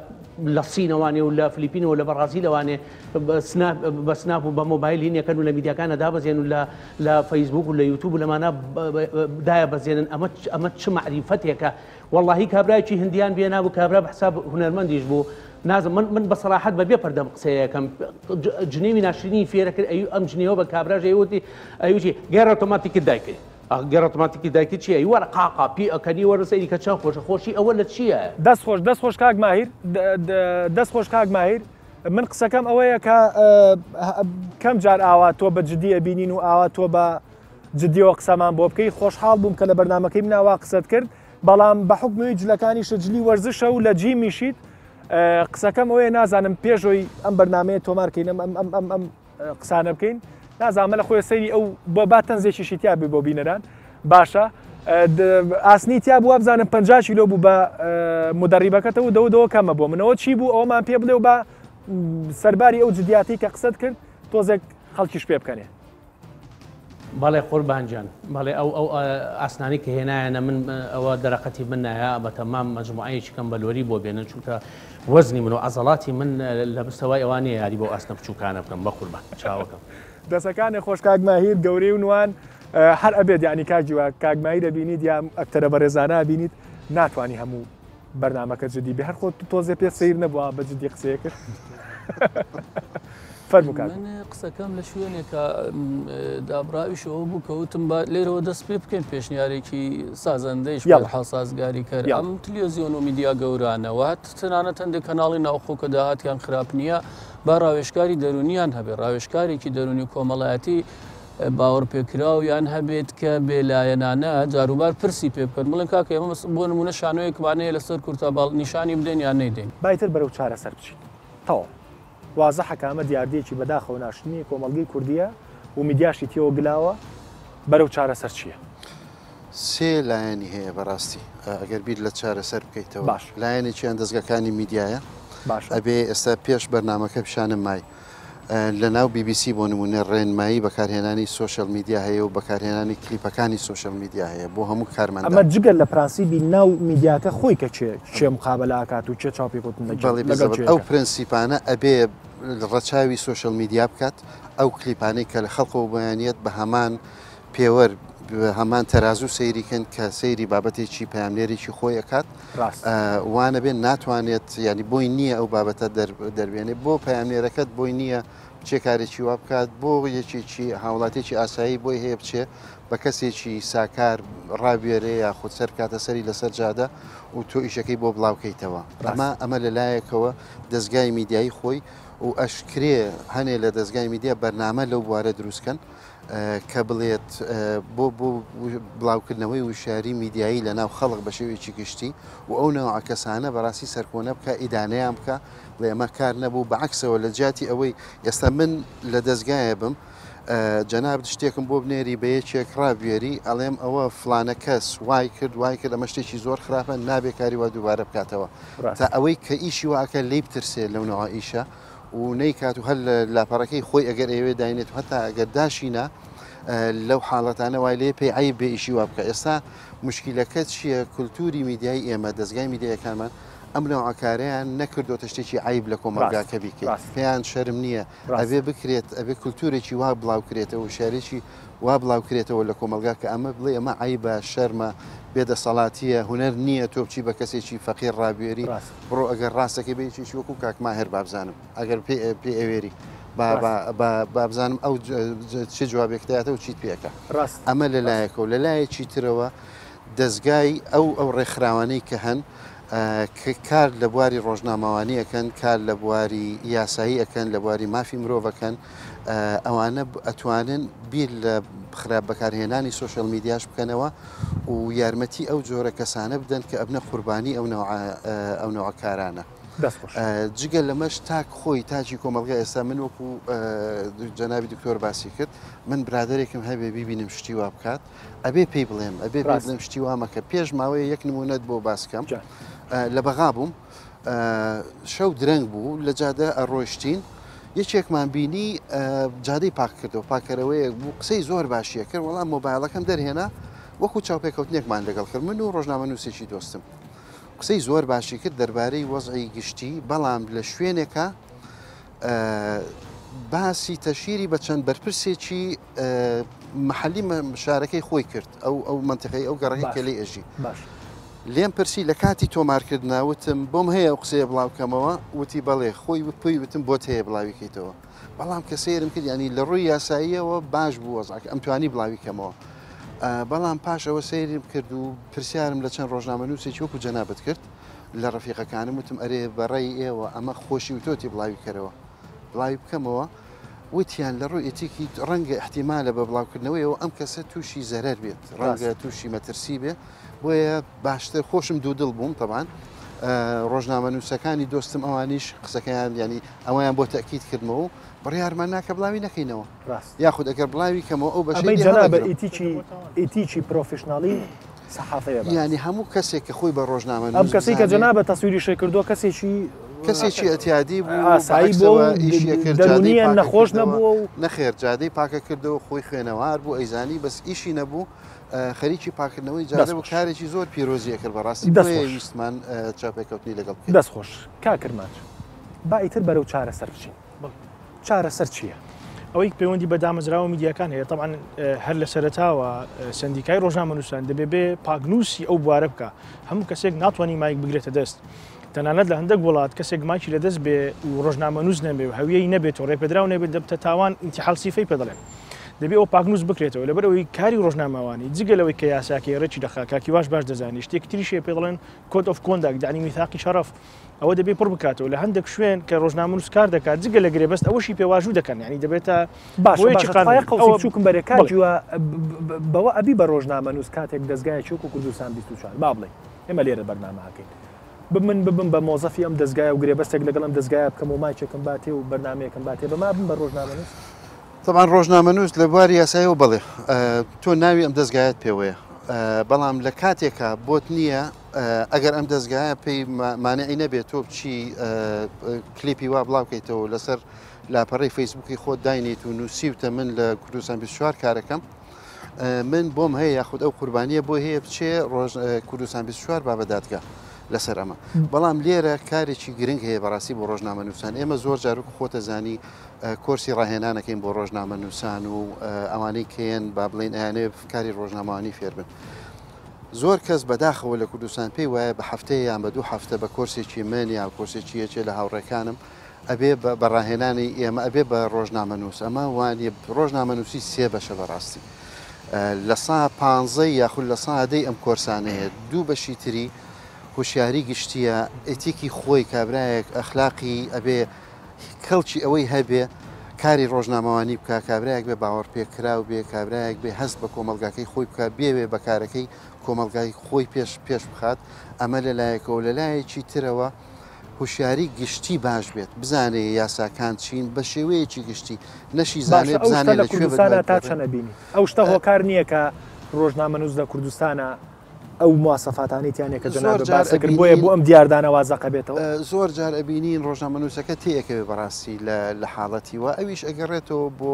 لە سینەوانێ و لە فلیپینەوە لە بەڕازیلەوانێ بە سناپ و بە مۆبایل هینەکەن و لە میدیاکانە دابەزێن و لە لە فەیسبوک و لە یوتوب و لەمانە دایە بەزێنن ئەمە ئەمە چ مەعریفەتێکە وەڵاهی کابرایەکی هندیان بێنابوو کابرا بە حساب هونەرمەندیش بوو نازم من من بە سەراحەت بە بێ پەردەم قسەیەکەم جنێوی ناشرینی فێرە کرد ئەی ئەم جنێوە بە کابراژ ئەیوتی ئەیوتی گەر ئۆتۆماتیکی دایکی گەر ئۆتۆماتیکی دایکی چییە ئەی وەرە قاقا پی ئەکەنی وەرە سەیری کە چەند خۆشە خۆشی ئەوە لە چییە؟ دەست خۆش دەست خۆش کاک ماهیر دەست خۆش کاک ماهیر من قسەکەم ئەوەیە کە کەم جار ئاوا تۆ بە جدی ئەبینین و ئاوا تۆ بە جدیەوە قسەمان بۆ بکەی خۆشحاڵ بووم کە لە بەرنمەکەی مناوا قسەت کرد بەڵام بە حوکمی جلەکانیشت جلی وەرزشە و لە جیمیشیت قسەکەم ئەوەیە نازانم پێشۆی ئەم بەرنمەیە تۆمارکەین ئەم ئەم ئەم ئەم ئەم قسانە بکەین نازانم لە خۆی سەیری ئەو بۆ با تەنزێکیشی تیا بێ بۆ بینەران باشە ئاسنی تیا بووە بزانم 50 کیلۆ بوو بە مدەڕیبەکەتەوە دەوە دەوە کەمە بۆ منەوە چی بوو ئەومان پێ بڵێ و بە سەرباری ئەو جدیاتی کە قسەت کرد تۆزێک خەڵکیش پێ بکەنێ. بەڵێ قوربان گیان بەڵێ ئەو ئەو ئاسنانەی کە هێنایانە من ئەوە دەرەقەتی من نایە بەتەمام مەجموعەیەکی کەم بە لۆری بۆ بێنن چونکە وەزنی من و عەزەڵاتی من لە مستەوای ئەوان نییە یاری بەو ئاسنە بچووکانە بکەم بەقوربان چاوەکەم. دەسەکانێ خۆش کاک ماهیر گەورەی و نوان هەر ئەبێت یانی کاک هیوا کاک ماهیر ئەبینیت یا ئەکتەرە بەڕێزانە ئەبینیت ناتوانی هەموو بەرنامەکە جدی بێ هەر خۆت تۆزێ پێ سیر نەبووە بە جدی قسەیە کرد فەرموو کاک. من قسەکەم لە شوێنێکە دابراویشەوە بوو کە وتم با لێرەوە دەست پێ بکەین پێشنیارێکی سازەندەیش یاڵا. حاڵ سازگاری کەر یاڵا. ئەم تلیۆزیۆن و میدیا گەورانە و هەت تەنانەت هەندێک کەناڵی ناوخۆ کە داهاتیان خراپ نییە با ڕاوێژکاری دەروونیان هەبێ ڕاوێژکارێکی دەروونی و کۆمەڵایەتی باوەڕپێکراویان هەبێت کە بێلایەنانە جاروبار پرسی پێ بکەن بڵێن کاکە ئێمە بۆ نموونە شانۆیەکمان هەیە لەسەر کورتاباڵ نیشانی بدەین یان نەیدەین. با ئیتر بەرەو چارەسەر بچین. تەواو. وازحە کە ئەمە دیاردەیەکی بەداخەوە ناشرینی کۆمەڵگەی کوردییە و میدیاشی تێوە گلاوە، بەرەو چارەسەر چییە؟ سێ لایەنی هەیە بەڕاستی ئەگەر بیر لە چارەسەر بکەیتەوە. باشە. لایەنێکیان دەزگاکانی میدیایە. باشە. ئەبێ ئێستا پێش بەرنامەکە پیشانم مای. لە ناو بی بی سی بۆ نموونە ڕێنمایی بەکارهێنانی سۆشیال میدیا هەیە و بەکارهێنانی کلیپەکانی سۆشیال میدیا هەیە بۆ هەموو کارمەندان. ئەمە جگە لە پرەنسیبی ناو میدیاکە خۆی کە کێ کێ مقابەلە ئەکات و کێ چاوپێکەوتن لەگەڵ بەڵێ لەگەڵ بالضبط کێ ئەو ئەکات. پرەنسیپانە ئەبێ ڕەچاوی سۆشیال میدیا بکات، ئەو کلیپانەی کە لە خەڵکەوە بۆیان یەت بە هەمان پێوەر بە هەمان تەرازوو سەیری کەن کە سەیری بابەتێکی پەیامنێرێکی خۆی ئەکات. ڕاست. وانەبێ ناتوانێت یانی بۆی نییە ئەو بابەتە دەربێنێ بۆ پەیامنێرەکەت بۆی نییە بچێ کارێکی وا بکات بۆ یەکێکی هاوڵاتێکی ئاسایی بۆی هەیە بچێ بە کەسێکی ساکار ڕابێرێ یاخود سەر کاتە سەری لەسەر جادە و تۆ ئیشەکەی بۆ بڵاوکەیتەوە ئەمە ئەمە لەلایەکەوە دەستگای میدیایی خۆی و ئەشکرێ هەنێ لە دەستگای میدیا بەرنامە لەو بوارە دروستکەن کە بڵێت بۆ بۆ بڵاوکردنەوەی وشیاری میدیایی لە ناو خەڵک بە شێوەیەکی گشتی و ئەو نەوعە کەسانە بەڕاستی سەرکۆنە بکە ئیدانەیان بکە بڵێ ئەمە کار نەبوو بەعکسەوە لە جیاتی ئەوەی ئێستا من لە دەستگایە بم جەنابت شتێکم بۆ بنێری بە یەکێک ڕابوێری ئەڵێم ئەوە فلانە کەس وای کرد وای کرد ئەمە شتێکی زۆر خراپە نابێ کاری وا دووبارە بکاتەوە تا ئەوەی کە ئیشی واکە لێی بترسێ لەو نەوە ئیشە و نەیکات و هەر لە لاپەڕەکەی خۆی ئەگەر ئەیەوێ داینێت و هەتا ئەگەر داشینا لەو حاڵەتانە وای لێ پێی عیب بێ ئیشی وا بکە ئێستا مشکیلەکە چییە کولتوری میدیای ئێمە دەستگای میدیایەکانمان ئەم نەوعە کارەیان نەکردۆتە شتێکی عیب لە کۆمەڵگا کە بیکەیت پێیان شەرم نییە ئەبێ بکرێت ئەبێ کولتورێکی وا بڵاو کرێتەوە شارێکی وا بڵاو کرێتەوە لە کۆمەڵگا کە ئەمە بڵێ ئەمە عیبە شەرمە بێدەسەڵاتیە هونەر نییە تۆ بچی بە کەسێکی فەقیر ڕابوێری بڕۆ ئەگەر ڕاستەکەی بە یەکێکی وەکو کاک ماهر بابزانم ئەگەر پێ پێ ئەوێری با با با بابزانم ئەو چ جوابێک دەیاتەوە چیت پێکە ڕاست ئەمە لە لایەکەوە لە لایەکی ترەوە دەستگای ئەو ئەو ڕێکخراوانەی کە هەن کە کار لە بواری ڕۆژنامەوانی ئەکەن کار لە بواری یاسایی ئەکەن لە بواری مافی مرۆڤەکەن ئەوانە ئەتوانن بیر لە خراپ بەکارهێنانی سۆشیال میدیاش بکەنەوە و یارمەتی ئەو جۆرە کەسانە بدەن کە ئەبنە قوربانی ئەو نەوعە ئەو نەوعە کارانە. دەست خۆش. جگە لەمەش تاک خۆی تاکی کۆمەڵگا ئێستا من وەکو جەنابی دکتۆر باسی کرد من برادێکم هەبێ بیبینم شتی وا بکات ئەبێ پێی بڵێم ئەبێ پێی بڵێم شتی وا مەکە پێش ماوەیە یەک نمونەت بۆ باس کەم لە بەغا بووم شەو درەنگ بوو لە جادە ئەڕۆشتین. یەکێکمان بینی جادەی پاک کردەوە، پاککەرەوەیەک بوو، قسەی زۆر باشی کرد، وەڵام مۆبایلەکەم دەرهێنا، وەکو چاوپێکەوتنێکمان لەگەڵ کرد، من و ڕۆژنامەنووسێکی دۆستم. قسەی زۆر باشی کرد دەربارەی وەزعی گشتی، بەڵام لە شوێنێکا باسی تەشیری بە چەند بەرپرسێکی محەلی شارەکەی خۆی کرد، ئەو ئەو مەنتیقەی ئەو گەڕەکەی کە لێی ئەژی. باش. لێم پرسی لە کاتی تۆمارکردنا وتم بۆم هەیە ئەو قسەیە بڵاو کەمەوە؟ وتی بەڵێ، خۆی پێی وتم بۆت هەیە بڵاوی کەیتەوە. بەڵام کە سەیرم کرد یانی لە ڕووی یاساییەوە باش بوو وەزعەکە ئەمتوانی بڵاوی کەمەوە. بەڵام پاش ئەوە سەیرم کرد و پرسیارم لە چەند ڕۆژنامەنووسێکی وەکو جەنابت کرد لە ڕەفیقەکانم وتم ئەرێ بە ڕێی ئێوە ئەمە خۆشی وتۆتی بڵاوی کەرەوە بڵاوی بکەمەوە؟ وتیان لە ڕووی ئێتیکی ڕەنگە ئیحتیمالە بە بڵاوکردنەوەیەوە ئەم کەسە تووشی زەرەر بێت ڕەنگە تووشی مەترسی بێ بۆیە باشتر خۆشم دوودڵ بووم تەبان ڕۆژنامەنووسەکانی دۆستم ئەوانیش قسەکەیان ینی ئەویان بۆ تەکیید کردمەوە و بڕیارمان ناکە بڵاوی نەکەینەوە ڕاست یاخود ئەگەر بڵاوی کەمەوە ئەو بەشەی ئەمەی لێ جەنابە هەڵەگرم. ئیتیکی ئیتیکی پرۆفیشناڵی سەحافەیە بەڕێز. یانی هەموو کەسێک کە خۆی بە ئەم ڕۆژنامەنووس کەسەی کە بزانێ جەنابت تەسویریشی کردووە کەسێکی کەسێکی ئیعتیادی بوو ئاسایی بووە بەعەکسەوە و ئیشی ئەکرد جادەی دەروونییە پاکە نەخۆش کردەوە نەبووە و نەخێر جادەی پاکە کردەوە خۆی خوێنەوار بوو ئەیزانی بەس ئیشی نەبوو خەریکی پاکردنەوەی دەست جادە بوو خۆش. کارێکی زۆر پیرۆزی ئەکرد بەڕاستی دەست بۆیە خۆش. ویستمان چاوپێکەوتنی لەگەڵ بکەین. دەست خۆش کاک کرمانج با ئیتر بەرەو چارەسەر بچین. چارەسەر چییە؟ ئەوەی پەیوەندی بە دامەزراوە میدیاکان هەیە تەبعەن هەر لە سەرەتاوە سەندیکای ڕۆژنامەنووسان دەبێ بێ پاکنووسی ئەو بوارە بکە هەموو کەسێک ناتوانانی مایک بگرێتە دەست تەنانەت لە هەندێک وڵات کەسێک مایکی لە دەست بێ و ڕۆژنامەنووس نەبێ و هەویەی نەبێت و ڕێپێدراو نەبێت دەبتە تاوان ئینتیحال سیفەی پێ دەڵێن دەبێ ئەو پاکنووس بکرێتەوە لەبەر ئەوەی کاری ڕۆژنامەوانی جگە لەوەی کە یاساکەی ڕێکی دەخا کاکی واش باش دەزانی شتێکی تریشێ پێ دەڵێن code of conduct یانی میثاقی شەرەف ئەوە دەبێ پڕ بکاتەوە لە هەندێک شوێن کە ڕۆژنامەنووس کار دەکات جگە لە گرێبەست ئەوەشی پێ واژوو دەکەن یانی دەبێتە باشە بۆیەکی باشە قانونی. تخوایە قەوسی ئەوە بچووکم بەرێ کاک بەڵێ. هیوا بەوە ئەبی بە ڕۆژنامەنووس کاتێک دەزگایەکی وەکو کوردستان 24 با بڵێین ئێمە لێرە بەرنامە ئەکەین بمن ببم بە مۆزەفی ئەم دەزگایە و گرێبەستێک لەگەڵ ئەم دەزگایە بکەم و مایکێکم باتێ و بەرنامەیەکم باتێ بەما بم بە ڕۆژنامەنووس؟ تەبعەن ڕۆژنامەنووس لە بواری یاسایەوە بەڵێ تۆ ناوی ئەم دەزگایەت پێوەیە بەڵام لە کاتێکا بۆت نییە ئەگەر ئەم دەزگایە پێی مانعی نەبێت تۆ بچی کلیپی وا بڵاوکەیتەوە لەسەر لاپەڕەی فەیسبووکی خۆت داینیت و نووسیوتە من لە کوردستان 24 کارەکەم من بۆم هەیە یاخود ئەو قوربانیە بۆ هەیە بچێ ڕۆژ کوردستان 24 با بە دادگا لەسەر ئەمە بەڵام لێرە کارێکی گرنگ هەیە بەڕاستی بۆ ڕۆژنامە نووسان ئێمە زۆر جاروک خۆتە زانی کۆرسی ڕاهێنانەکەین بۆ ڕۆژنامە نووسان و ئەوانەی کێن با بڵین ئەیانێ کاری ڕۆژنامەوانی فێربن. زۆر کەس بەداخەوە لە کوردستان پێی وایە بە هەفتەیە یان بە دوو هەفتە بە کۆرسێکی من یا کۆرسێکی یەکێ لە هاوڕێکانم ئەبێ بە ڕاهێنانی ئێمە ئەبێ بە ڕۆژنامەنووس ئەمە وانە ڕۆژنامەنووسی سێ بەشە بەڕاستی لە سا پانزەی یاخود لە سا دەی ئەم کۆرسانەیە دوو بەشی تری هوشیاری گشتیە ئێتیکی خۆی کابرایەک ئەخلاقی ئەبێ کەڵکی ئەوەی هەبێ کاری ڕۆژنامەوانی بکا، کابرایەک بێ باوەڕپێکراو بێ، کابرایەک بێ هەست بە کۆمەڵگاکەی خۆی بکا، بێوێ بە کارەکەی کۆمەڵگای خۆی پێش پێش بخات، ئەمە لە لایەکەوە، لە لایەکی ترەوە هوشیاری گشتی باش بێت، بزانێ یاساکان چین بە شێوەیەکی گشتی، نەشی زانێ باشە ئەو شتە بزانێ لە لە کوێ بە کوردستانا دوای تا بگەڕێ. چەند ئەبینی؟ ئەو شتە هۆکار نییە کە ڕۆژنامەنووس لە کوردستانا ئەو مواسەفاتانەی تیا نیە کە زۆر جەنابت جار باست کرد بۆیە ئەبینین بۆ ئەم دیاردانە وا زەقە بێتەوە؟ زۆر جار ئەبینین ڕۆژنامەنووسەکە تێئەکەوێ بەڕاستی لە لە حاڵەتی وا ئەویش ئەگەڕێتەوە بۆ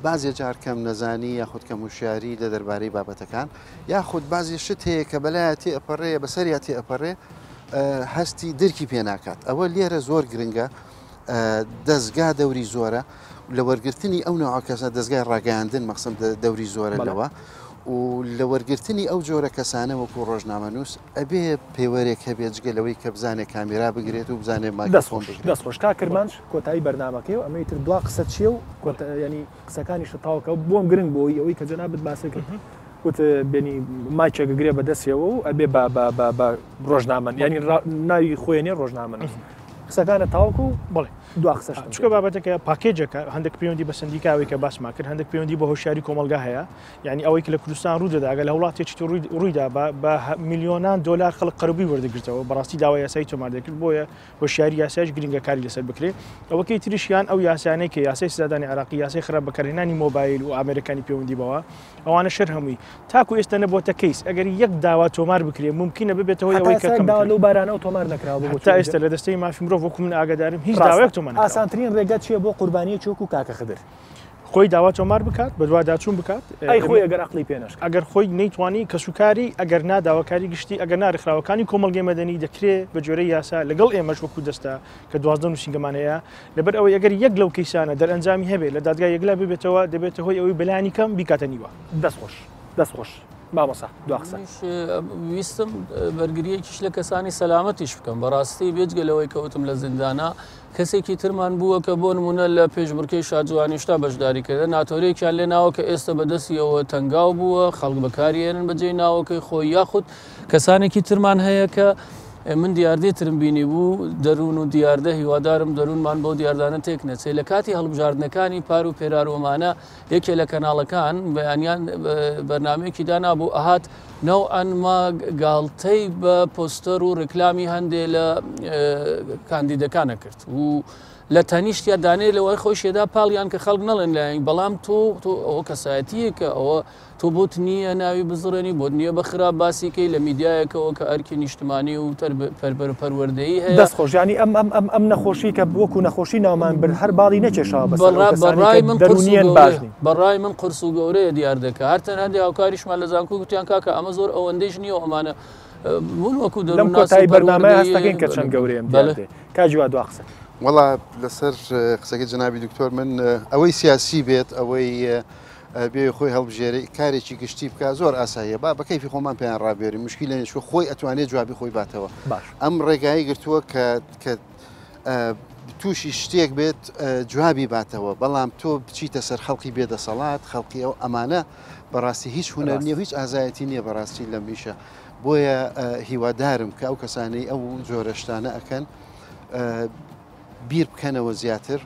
بازێ جار کەم نەزانی یاخود کەم هوشیاری لە دەربارەی بابەتەکان یاخود بازێ شت هەیە کە بەلایە تێئەپەڕێ بەسەریا تێئەپەڕێ هەستی درکی پێ ناکات ئەوە لێرە زۆر گرنگە دەزگا دەوری زۆرە لە وەرگرتنی ئەو نەوعە کەسە دەزگای ڕاگەیاندن مەخسم دەوری زۆرە لەوە و لە وەرگرتنی ئەو جۆرە کەسانە وەکو ڕۆژنامەنووس ئەبێ پێوەرێک هەبێت جگە لەوەی کە بزانێ کامیرا بگرێت و بزانێ مایکرۆفۆن بگرێت. دەست خۆش کاک کرمانج کۆتایی بەرنامەکەی و ئەمەی تر دوا قسە چییە و ینی قسەکانیشت تەواو کە بۆم گرنگ بۆی ئەوەی کە جەنابت باست کرد وت بێنی مایکێک گرێ بە دەستیەوە و ئەبێ بە بە بە بە ڕۆژنامە ینی ناوی خۆیانێ ڕۆژنامەنووس قسەکانە تاوکو بڵێ دوا قسەش چونکە بابەتەکە پاکێجەکە هەندێک پەیوەندی بە سندیکاوی کە باسمان کرد هەندێک پەیوەندی بە هۆشیاری کۆمەلگا هەیە یعنی ئەوەی کە لە کوردستان ڕوو دەدا ئەگەر لە وڵاتێکی تر ڕوویدا بە میلیۆنان دۆلار خەڵک قەرەبووی وەردەگرتەوە بەڕاستی داوای یاسایی تۆمار دەکرد بۆیە هۆشیاری یاسایش گرنگە کاری لەسەر بکرێت ئەوەکەی تریشیان ئەو یاسانەی کە یاسای سزادانی عراقی یاسای خراپ بەکارهێنانی مۆبایل و ئامێرەکانی پەیوەندی بەوە ئەوانە شەر هەمووی تاکو ئێستا نەبووەتە کەیس ئەگەر یەک داوا تۆمار بکرێ مومکینە ببێتە هۆی ئەوەی کە داوا لەو بارانەوە تۆمار نەکراوە تا ئێستا لە دەستەی مافی مرۆڤ. مرۆڤ وەکو من ئاگادارم هیچ داوایەک تۆمار نەکراوە. ئاسانترین ڕێگە چییە بۆ قوربانییەکی وەکو کاکە خدر؟ خۆی داوا تۆمار بکات، بەدواداچوون بکات. ئەی خۆی ئەگەر ئەقڵی پێ نەشکا؟ ئەگەر خۆی نەیتوانی کەسوکاری، ئەگەر نا داواکاری گشتی، ئەگەر نا رێکخراوەکانی کۆمەڵگەی مەدەنی دەکرێ بە گوێرەی یاسا لەگەڵ ئێمەش وەکو دەستە کە 12 نووسینگەمان هەیە، لەبەر ئەوەی ئەگەر یەک لەو کەیسانە دەرئەنجامی هەبێ لە دادگا یەکلا ببێتەوە دەبێتە هۆی ئەوەی بەلایەنی کەم بیکاتە نیوە. دەست خۆش دەست خۆش مامۆستا دوا قسە. منیش ویستم بەرگرییەکیش لە کەسانی سەلامەتیش بکەم بەڕاستی بێجگە لەوەی کەوتم لە زیندانە کەسێکی ترمان بووە کە بۆ نمونە لە پێشبڕکێی شاجوانیشتا بەشداری کردە ناتۆرێکیان لێ ناوە کە ئێستا بەدەستیەوە تەنگاو بووە خەڵک بەکاریێنن بەجێی ناوەکەی خۆی یاخود کەسانێکی ترمان هەیە کە من دیاردەی ترم بینی بوو دەروون و دیاردە هیوادارم دەروونمان بەو دیاردانە تێک نەچێت لە کاتی هەڵبژاردنەکانی پار و پێرارۆمانە یەکێ لە کەناڵەکان بەیانیان بەرنمەیەکی دانابوو ئەهات نەوعەن ما گاڵتەی بە پۆستەر و ڕیکلامی هەندێ لە کاندیدەکانە کرد و لە تەنیشتیا دانێ لەوەی خۆشیدا پاڵیان کە خەڵک نەڵێن لایەن بەڵام تۆ تۆ ئەوە کەسایەتیەکە ئەوە تۆ بۆت نییە ناوی بزڕێنی بۆت نییە بە خراپ باسیکەی لە میدیایەکەوە کە ئەرکی نیشتمانی و پەروەردەیی هەیە. دەست خۆش یانی ئەم ئەم ئەم ئەم نەخۆشی کە وەکو نەخۆشی ناومان برد هەر باڵی نەکێشاوە بەسەر ئەو کەسانەی بەڕای کە من قورس و دەروونیان باش گەورەیە نین. بەڕای من قورس و گەورەیە دیاردەکە هەرچەند هەندێ هاوکاریشمان لە زانکۆ گوتیان کاکە ئەمە زۆر ئەوەندەیش نییە و ئەمانە بوون وەکو لەم دەروونناس و کۆتایی بەرنامەیە هەست پەروەردەیی دەکەین کە بەلێ چەند گەورەیە ئەم بەلێ. دیاردەیە. کاک هیوا دوا قسە. وەڵا لەسەر قسەکەی جەنابی دکتۆر من ئەوەی سیاسی بێت ئەوەی بێ خۆی هەڵبژێرێ کارێکی گشتی بکا زۆر ئاساییە با بە کەیفی خۆمان پێیان ڕابێرین مشکیلە نیە چونکە خۆی ئەتوانێت جوابی خۆی باتەوە باش. ئەم ڕێگای گرتووە کە کە تووشی شتێک بێت جوابی باتەوە بەڵام تۆ بچیتە سەر خەڵکی بێدەسەڵات خەڵکی ئەو ئەمانە بەڕاستی هیچ هوەر نیە و هیچ ئازایەتی نییە بەڕاستی لەم ئیشە بۆیە هیوادارم کە ئەو کەسانەی ئەو جۆرە شتانە ئەکەن بیر بکەنەوە زیاتر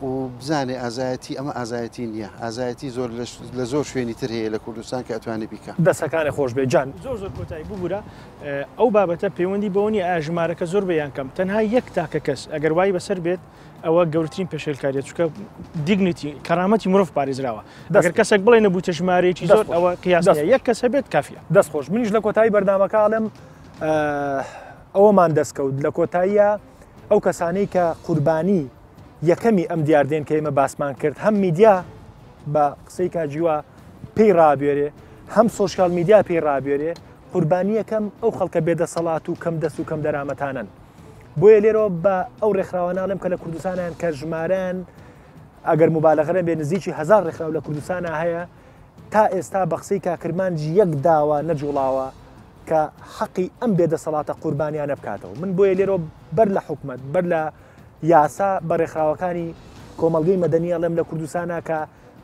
و بزانێ ئازایەتی ئەمە ئازایەتی نییە ئازایەتی زۆر لە زۆر شوێنی تر هەیە لە کوردستان کە ئەتوانێ بیکا. دەسەکانت خۆش بێ جان. زۆر زۆر کۆتایی ببورە ئەو بابەتە پەیوەندی بەوە نیە ئایا ژمارەکە زۆر بێ یان کەم تەنها یەک تاکە کەس ئەگەر وای بەسەر بێت ئەوە گەورترین پێشێلکاریە چونکە dignity کەرامەتی مرۆڤ پارێزراوە ئەگەر کەسێک بڵێ نەبوویتە ژمارەیەکی زۆر ئەوە قیاس نیە یەک کەس هەبێت کافیە. دەست خۆش منیش لە کۆتایی بەرنامەکە ئەڵێم ئەوەمان دەستکەوت لە کۆتاییە ئەو کەسانەی کە قوربانی یەکەمی ئەم دیاردەیەن کە ئێمە باسمان کرد هەم میدیا بە قسەی کاجیوا پێی ڕابێرێ هەم سۆشیال میدیا پێی ڕابێرێ قوربانی یەکەم ئەو خەڵکە بێدەسەڵات و کەم دەست و کەم دەرامەتانن بۆیە لێرەوە بە ئەو ڕێکخراواناڵێم کە لە کوردستانیان کە ژمارەیان ئەگەر مبالغە نەبێ نزیکی هەزار ڕێکخراو لە کوردستانە هەیە تا ئێستا بە قسەی کاکرمانج یەک داوا نەجوڵاوە کە حەقی ئەم بێدەسەڵاتە قوربانیانە بکاتەوە من بۆیە لێرەوە بەر لە حکومەت بەر لە یاسا بە ڕێکخراوەکانی کۆمەڵگەی مەدەنی ئەڵێم لە کوردستانە کە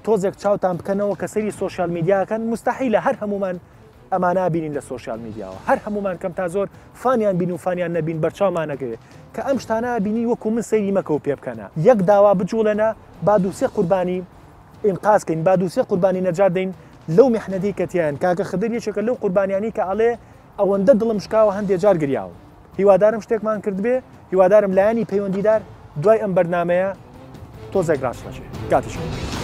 تۆزێک چاوتان بکەنەوە کە سەیری سۆشیال میدیاکەن مستحیلە هەر هەمومان ئەمانە بینین لە سۆشیال میدیاوە هەر هەمومان کەم تا زۆر فانیان بین و فانیان نەبین بەرچاومانەکەوێت کە ئەم شتانە بینی وەکو من سەیری مەکە و پێ بکەنە یەک داوا بجوڵێنە با دووسێ قوربانی ئینقاز کەین با دووسێ قوربانی نەجات دەین لەو میحنەتەی کە تیایان کاکە خدر یەکێکە لەو قوربانیانەی کە ئەڵێ ئەوەندە دڵم شکاوە هەندێ جار گریاوم هیوادارم شتێکمان کردبێ هیوادارم لایەنی پەیوەندیدار دوای ئەم بەرنامەیە تۆزێک ڕاچڵەکێ کاتیش خۆش.